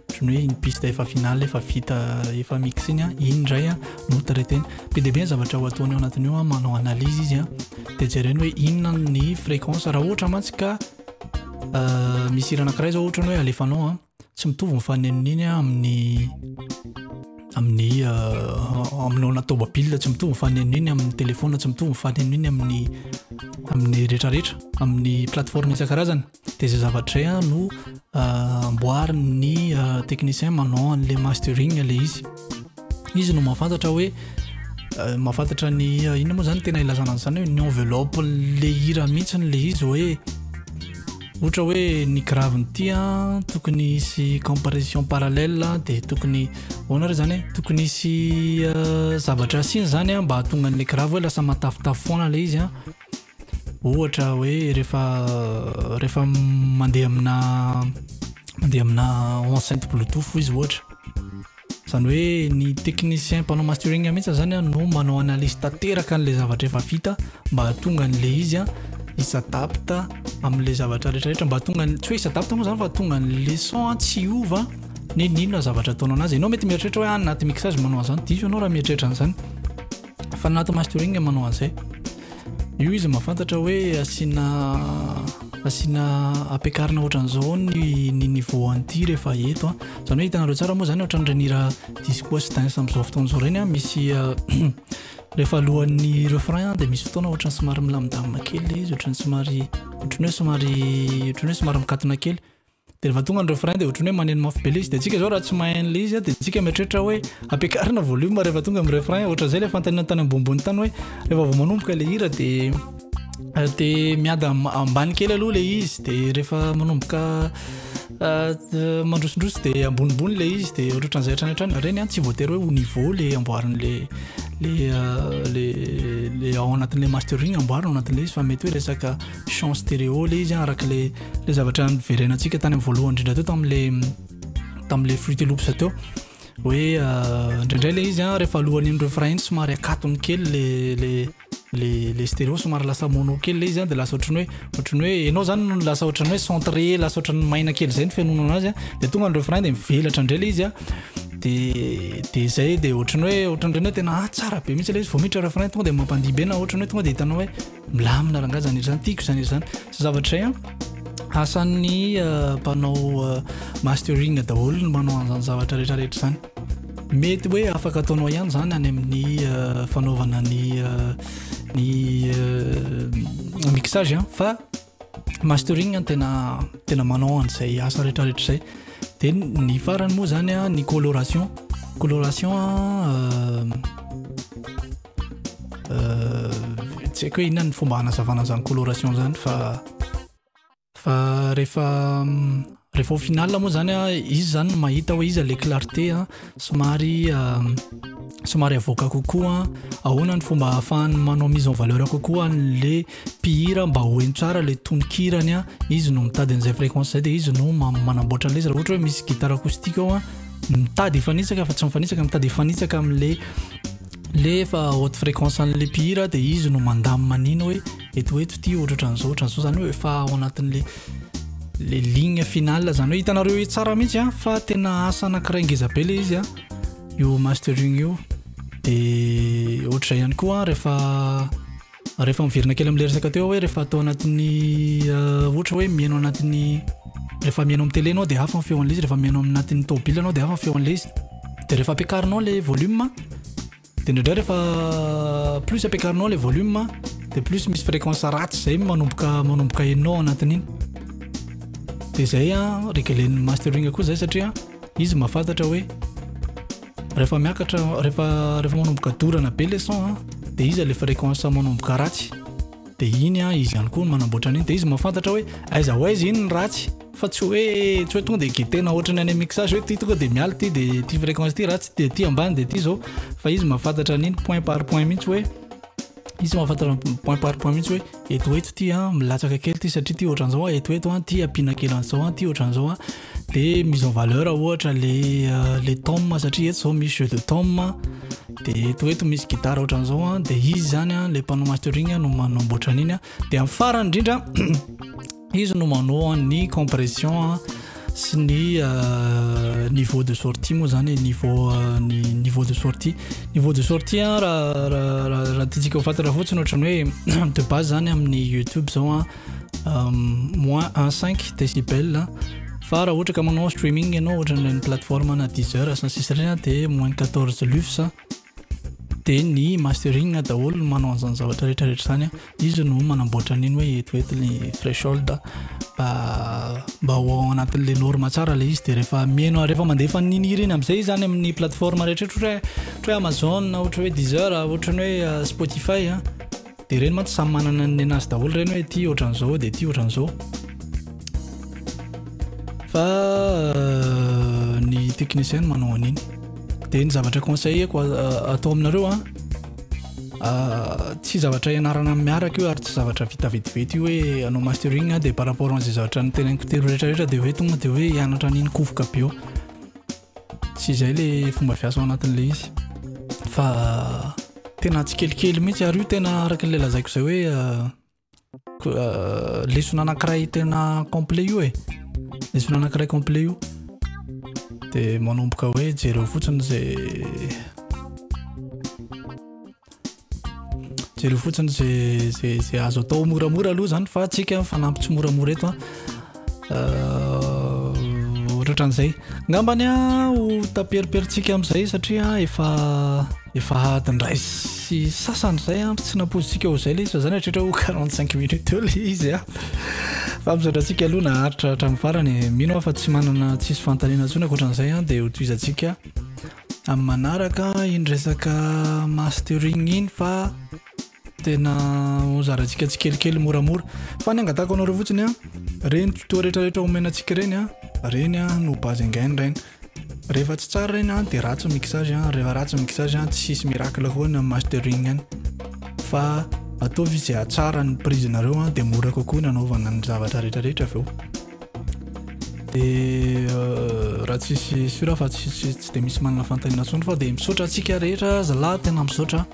Ohatran'ny hoe iny piste efa final efa vita efa mix iny a, iny indray a no traiter-na. Be dia be ny zavatra ho ataony ao anatin'io a, manao analyse izy a, dia jereny hoe inona ny fréquence. Raha ohatra mantsy ka misy hira anankiray zao ohatra hoe alefanao a, tsy mitovy ny fanenon'iny a amin'ny amin'ny aminao anaty tômôbila, tsy mitovy ny fanenon'iny amin'ny téléphone, tsy mitovy ny fanenon'iny amin'ny amin'ny rehetrarehetra, amin'ny plateforme isan-karazany. Dia izay zavatra izay a no amboarin'ny technicien manao an'ilay mastering ilay izy. Izy no mahafantatra hoe mahafantatra ny inona moa zany tena ilazana an'izany hoe ny enveloppe le hira mihitsy le izy hoe ohatra hoe ny grave-n'ity a tokony hisy compression parallèle dia tokony ahoana re zany e, tokony hisy zavatra asiana zany a mba hahatonga an'ilay grave hoe lasa matafitafy foana ilay izy a. Ohatra hoe rehefa rehefa mandeha amina mandeha amina enceinte bluetooth izy ohatra. Izany hoe ny technicien mpanao mastering mihitsy zany no manao analyse tanteraka an'ilay zavatra efa vita mba hahatonga an'ilay izy a hi-s'adapte amin'ilay zavatra rehetrarehetra, mba hahatonga ny, tsy hoe hi-s'adapte moa zany fa hahatonga an'ilay son a tsy hiova n'inon'inona zavatra ataonao anazy. Ianao mety mieritreritra hoe ah, anaty mixage manao an'izany, diso ianao raha mieritreritra an'izany. Fa ny anaty mastering manao an'izay. Io izy mahafantatra hoe asiana asiana ampiakarina ohatran'izao ny ny niveau an'ity rehefa eto a. Izany hoe hitanareo tsara moa izany ohatran'ireny hira disco sy dance amin'izao fotoana izao ireny a, misy rehefa alohan'ny refrain dia misy fotoana ohatran'ny somary milamindamina kely ilay izy, ohatran'ny somary ohatran'ny hoe somary ohatran'ny hoe somary mikatona kely. Dia rehefa tonga ny refrain dia ohatran'ny hoe maneno mafy be ilay izy. Dia antsika izao raha tsy mahay an'ilay izy dia antsika mieritreritra hoe ampiakarina volume rehefa tonga amin'ny refrain. Ohatran'izay ilay fanontaniana tany ambonimbony tany hoe rehefa vao manomboka ilay hira dia dia miady ambany kely aloha ilay izy, dia rehefa manomboka mandrosondroso dia ambonimbony ilay izy, dia ohatran'izay hatrany hatrany. Ireny an, tsy voatery hoe ho niveau ilay amboarin'ilay le le le ao anatin'ilay mastering amboarina ao anatin'ilay izy, fa mety hoe resaka chant stéréo ilay izy araka ilay Ilay zavatra niverenantsika tany amin'ny voalohany indrindra teo tamin'ilay tamin'ilay Fruity Loops teo hoe indraindray ilay izy rehefa alohan'iny refrain iny somary akatony kely le le le le stéréo, somary lasa mono kely ilay izy dia lasa ohatran'ny hoe ohatran'ny hoe ianao zany no lasa ohatran'ny hoe centré, lasa ohatran'ny maina kely izay ny fihenoana anazy dia tonga ny refrain dia mivelatra indray ilay izy dia dia izay dia ohatran'ny hoe ohatran'ireny hoe tena ah tsara be mihitsy ilay izy vao miditra refrain tonga dia mampandihy be na ohatran'ny hoe tonga dia hitanao hoe Milamina rangahy zany hira zany, tiako zany hira zany. Zay zavatra zay an, asan'ny mpanao mastering daholo ny manao an'izany zavatra rehetra rehetra zany. Mety hoe afaka ataonao ihany zany any amin'ny fanaovana ny ny mixage an, fa mastering no tena tena manao an'izay asa rehetra rehetra zay. Dia ny farany moa zany an, ny coloration. Coloration an, Tsy haiko hoe inona ny fomba hanazavana an'izany coloration izany fa fa rehefa rehefa au final moa zany a izy zany no mahita hoe iza le clarté a somary somary avoaka kokoa, ahoana ny fomba ahafahany manao mise en valeur kokoa an'le mpihira mba ho heno tsara le tononkirany a, izy no mitady an'izay fréquence zay de izy no manamboatra an'ilay izy raha ohatra hoe misy guitare acoustique ao a mitady hifanitsaka fa tsy mifanitsaka, mitady hifanitsaka amin'le le efa haute fréquence an'le mpihira de izy no mandamina an'iny hoe eto eto ity ohatrohatran'izao ohatran'izao, zany hoe efa ao anatin'le le ligne finale zany hoe hitanareo hoe tsara mihitsy a fa tena asa anankiray ngeza be le izy a io mastering io. De ohatr'izay ihany koa rehefa Rehefa miverina kely amin'ilay resaka teo hoe rehefa atao anatin'ny ohatra hoe mihaino anatin'ny rehefa mihaino amin'ny télé ianao dia hafa ny feon'ilay izy, rehefa mihaino anatin'ny tômôbila ianao dia hafa ny feon'ilay izy. Dia rehefa ampiakarinao ilay volume dia indraindray rehefa plus ampiakarinao ilay volume dia plus misy fréquence ratsy izay manomboka manomboka henonao ao anatin'iny. Dia izay an, régler-n'ny mastering koa izay satria izy mahafantatra hoe Rehefa miakatra, rehefa rehefa manomboka dorana be le son an, dia iza le fréquence manomboka ratsy, dia iny an izy ihany koa no manamboatra an'iny, dia izy mahafantatra hoe aiza ho aiza iny ny ratsy, fa tsy hoe tsy hoe tonga dia guetter-na ohatran'ny any amin'ny mixage hoe ity tonga dia miala ity dia ity fréquence ity ratsy dia ity ambany dia ity zao, fa izy mahafantatra an'iny point par point mihitsy hoe. Izy mahafantatra point par point mihitsy hoe eto eto ty a milatsaka kely ty satria ty ohatran'izao a, eto eto a ty ampiana kely an'izao a, ty ohatran'izao a. De mise en valeur ohatra le le tom satria eto zao misy jeu de tom, de eto eto misy guitare ohatran'izao a, de izy zany a le mpanao mastering no manamboatra an'iny a. De amin'ny farany indrindra izy no manao ny compression a sy ny niveau de sortie moa zany, niveau ny niveau de sortie, niveau de sortie a raha raha raha tiantsika ho fantatra fotsiny ohatran'ny hoe de base zany amin'ny YouTube zao a moins un cinq décibel, fa raha ohatra ka manao streaming ianao ohatran'ireny plateforme na Deezer sy ny sisa ireny a de moins 14 LUFS. De ny mastering daholo no manao an'izany zavatra rehetrarehetra zany a, izy no manamboatra an'iny hoe eto eto ny threshold mba mba ho ao anatin'le norme tsara le izy. De rehefa mihaino, rehefa mandefa an'iny hira iny am'izay zany amin'ny plateforme rehetrarehetra, ohatra hoe Amazon, ohatra hoe Deezer, ohatra ny hoe Spotify a, de ireny mantsy samy manana ny anazy daholo ireny hoe ty ohatran'izao de ty ohatran'izao, fa ny technicien manao an'iny. De ny zavatra conseilleko atao aminareo a, tsy zavatra ianarana miaraka io ary tsy zavatra vita vetivety io hoe anao mastering, de par rapport an'izay zavatra noteneniko telo rehetrarehetra de hoe tonga de hoe hianatra an'iny kofoka be eo, tsy izay le fomba fiasa ao anatin'le izy, fa tena tsikelikely mihitsy. Ary io tena araka n'le lazaiko zay hoe lesona anankiray tena complet io e, lesona anankiray complet io. De manomboka hoe jereo fotsiny zay, jereo fotsiny zay zay zay azo atao moramora aloha zany, fa tsika fanampy tsy moramora eto a. Ohatrohatran'izay ngambany a ho taperiperintsika amin'izay, satria efa efa adiny ray sy sasany zay a, tsy nampoizitsika ho zay le izy, fa zany eritreritra ho 45 minutes eo le izy a. Fa misaotra antsika aloha naharitra hatramin'ny farany. Mino aho fa tsy manana, tsisy fanontaniana intsony ankoatran'izay a, de ho tohizantsika amin'ny manaraka iny resaka mastering iny, fa tena ho zarantsika tsikelikely moramora. Fa ny angatahako anareo fotsiny a, reny tuto rehetrarehetra omena antsika reny a, reny a no base angainy reny. Rehefa tsy tsara reny a de ratsy mixage a, rehefa ratsy mixage a tsisy miracle koa ny amin'ny mastering any, fa ataovy izay hatsara ny prise nareo a, de mora kokoa ny anaovana ny zavatra rehetrarehetra avy eo. De raha tsisy sûr fa tsy tsy de misy manana fanontaniana intsony, fa de misaotra antsika rehetra zalahy, tena misaotra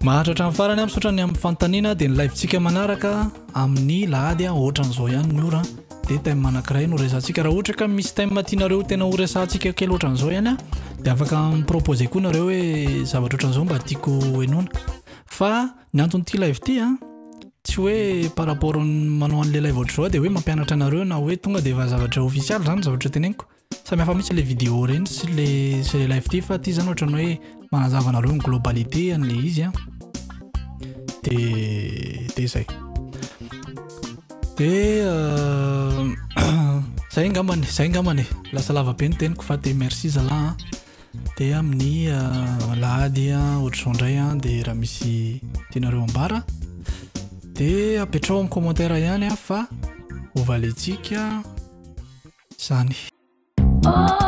maharitra hatramin'ny farany a, misaotra ny amin'ny fanontaniana. De ny live-tsika manaraka amin'ny lahady a ohatran'izao ihany ny ora, de thème anankiray no resahantsika. Raha ohatra ka misy thème tianareo tena ho resahantsika kely ohatran'izao ihany a, de afaka miproposer koa nareo hoe zavatra ohatran'izao mba tiako henoina. Fa ny anton'ity live ty a tsy hoe par rapport manao an'le live ohatr'izao de hoe mampianatra anareo na hoe tonga de efa zavatra ofisialy zany zavatra teneniko. Samy hafa mihitsy le vidéo reny sy le live ty, fa ty zany ohatran'ny hoe manazava anareo ny globalité an'le izy a, de de zay de zay angambany, zay angambany lasa lava be ny teniko, fa de merci zalahy a. De amin'ny lahady a ohatr'izao indray a, de raha misy tianareo ambara de apetrao amin'ny commentaire ihany a, fa hovalentsika zany. Oh.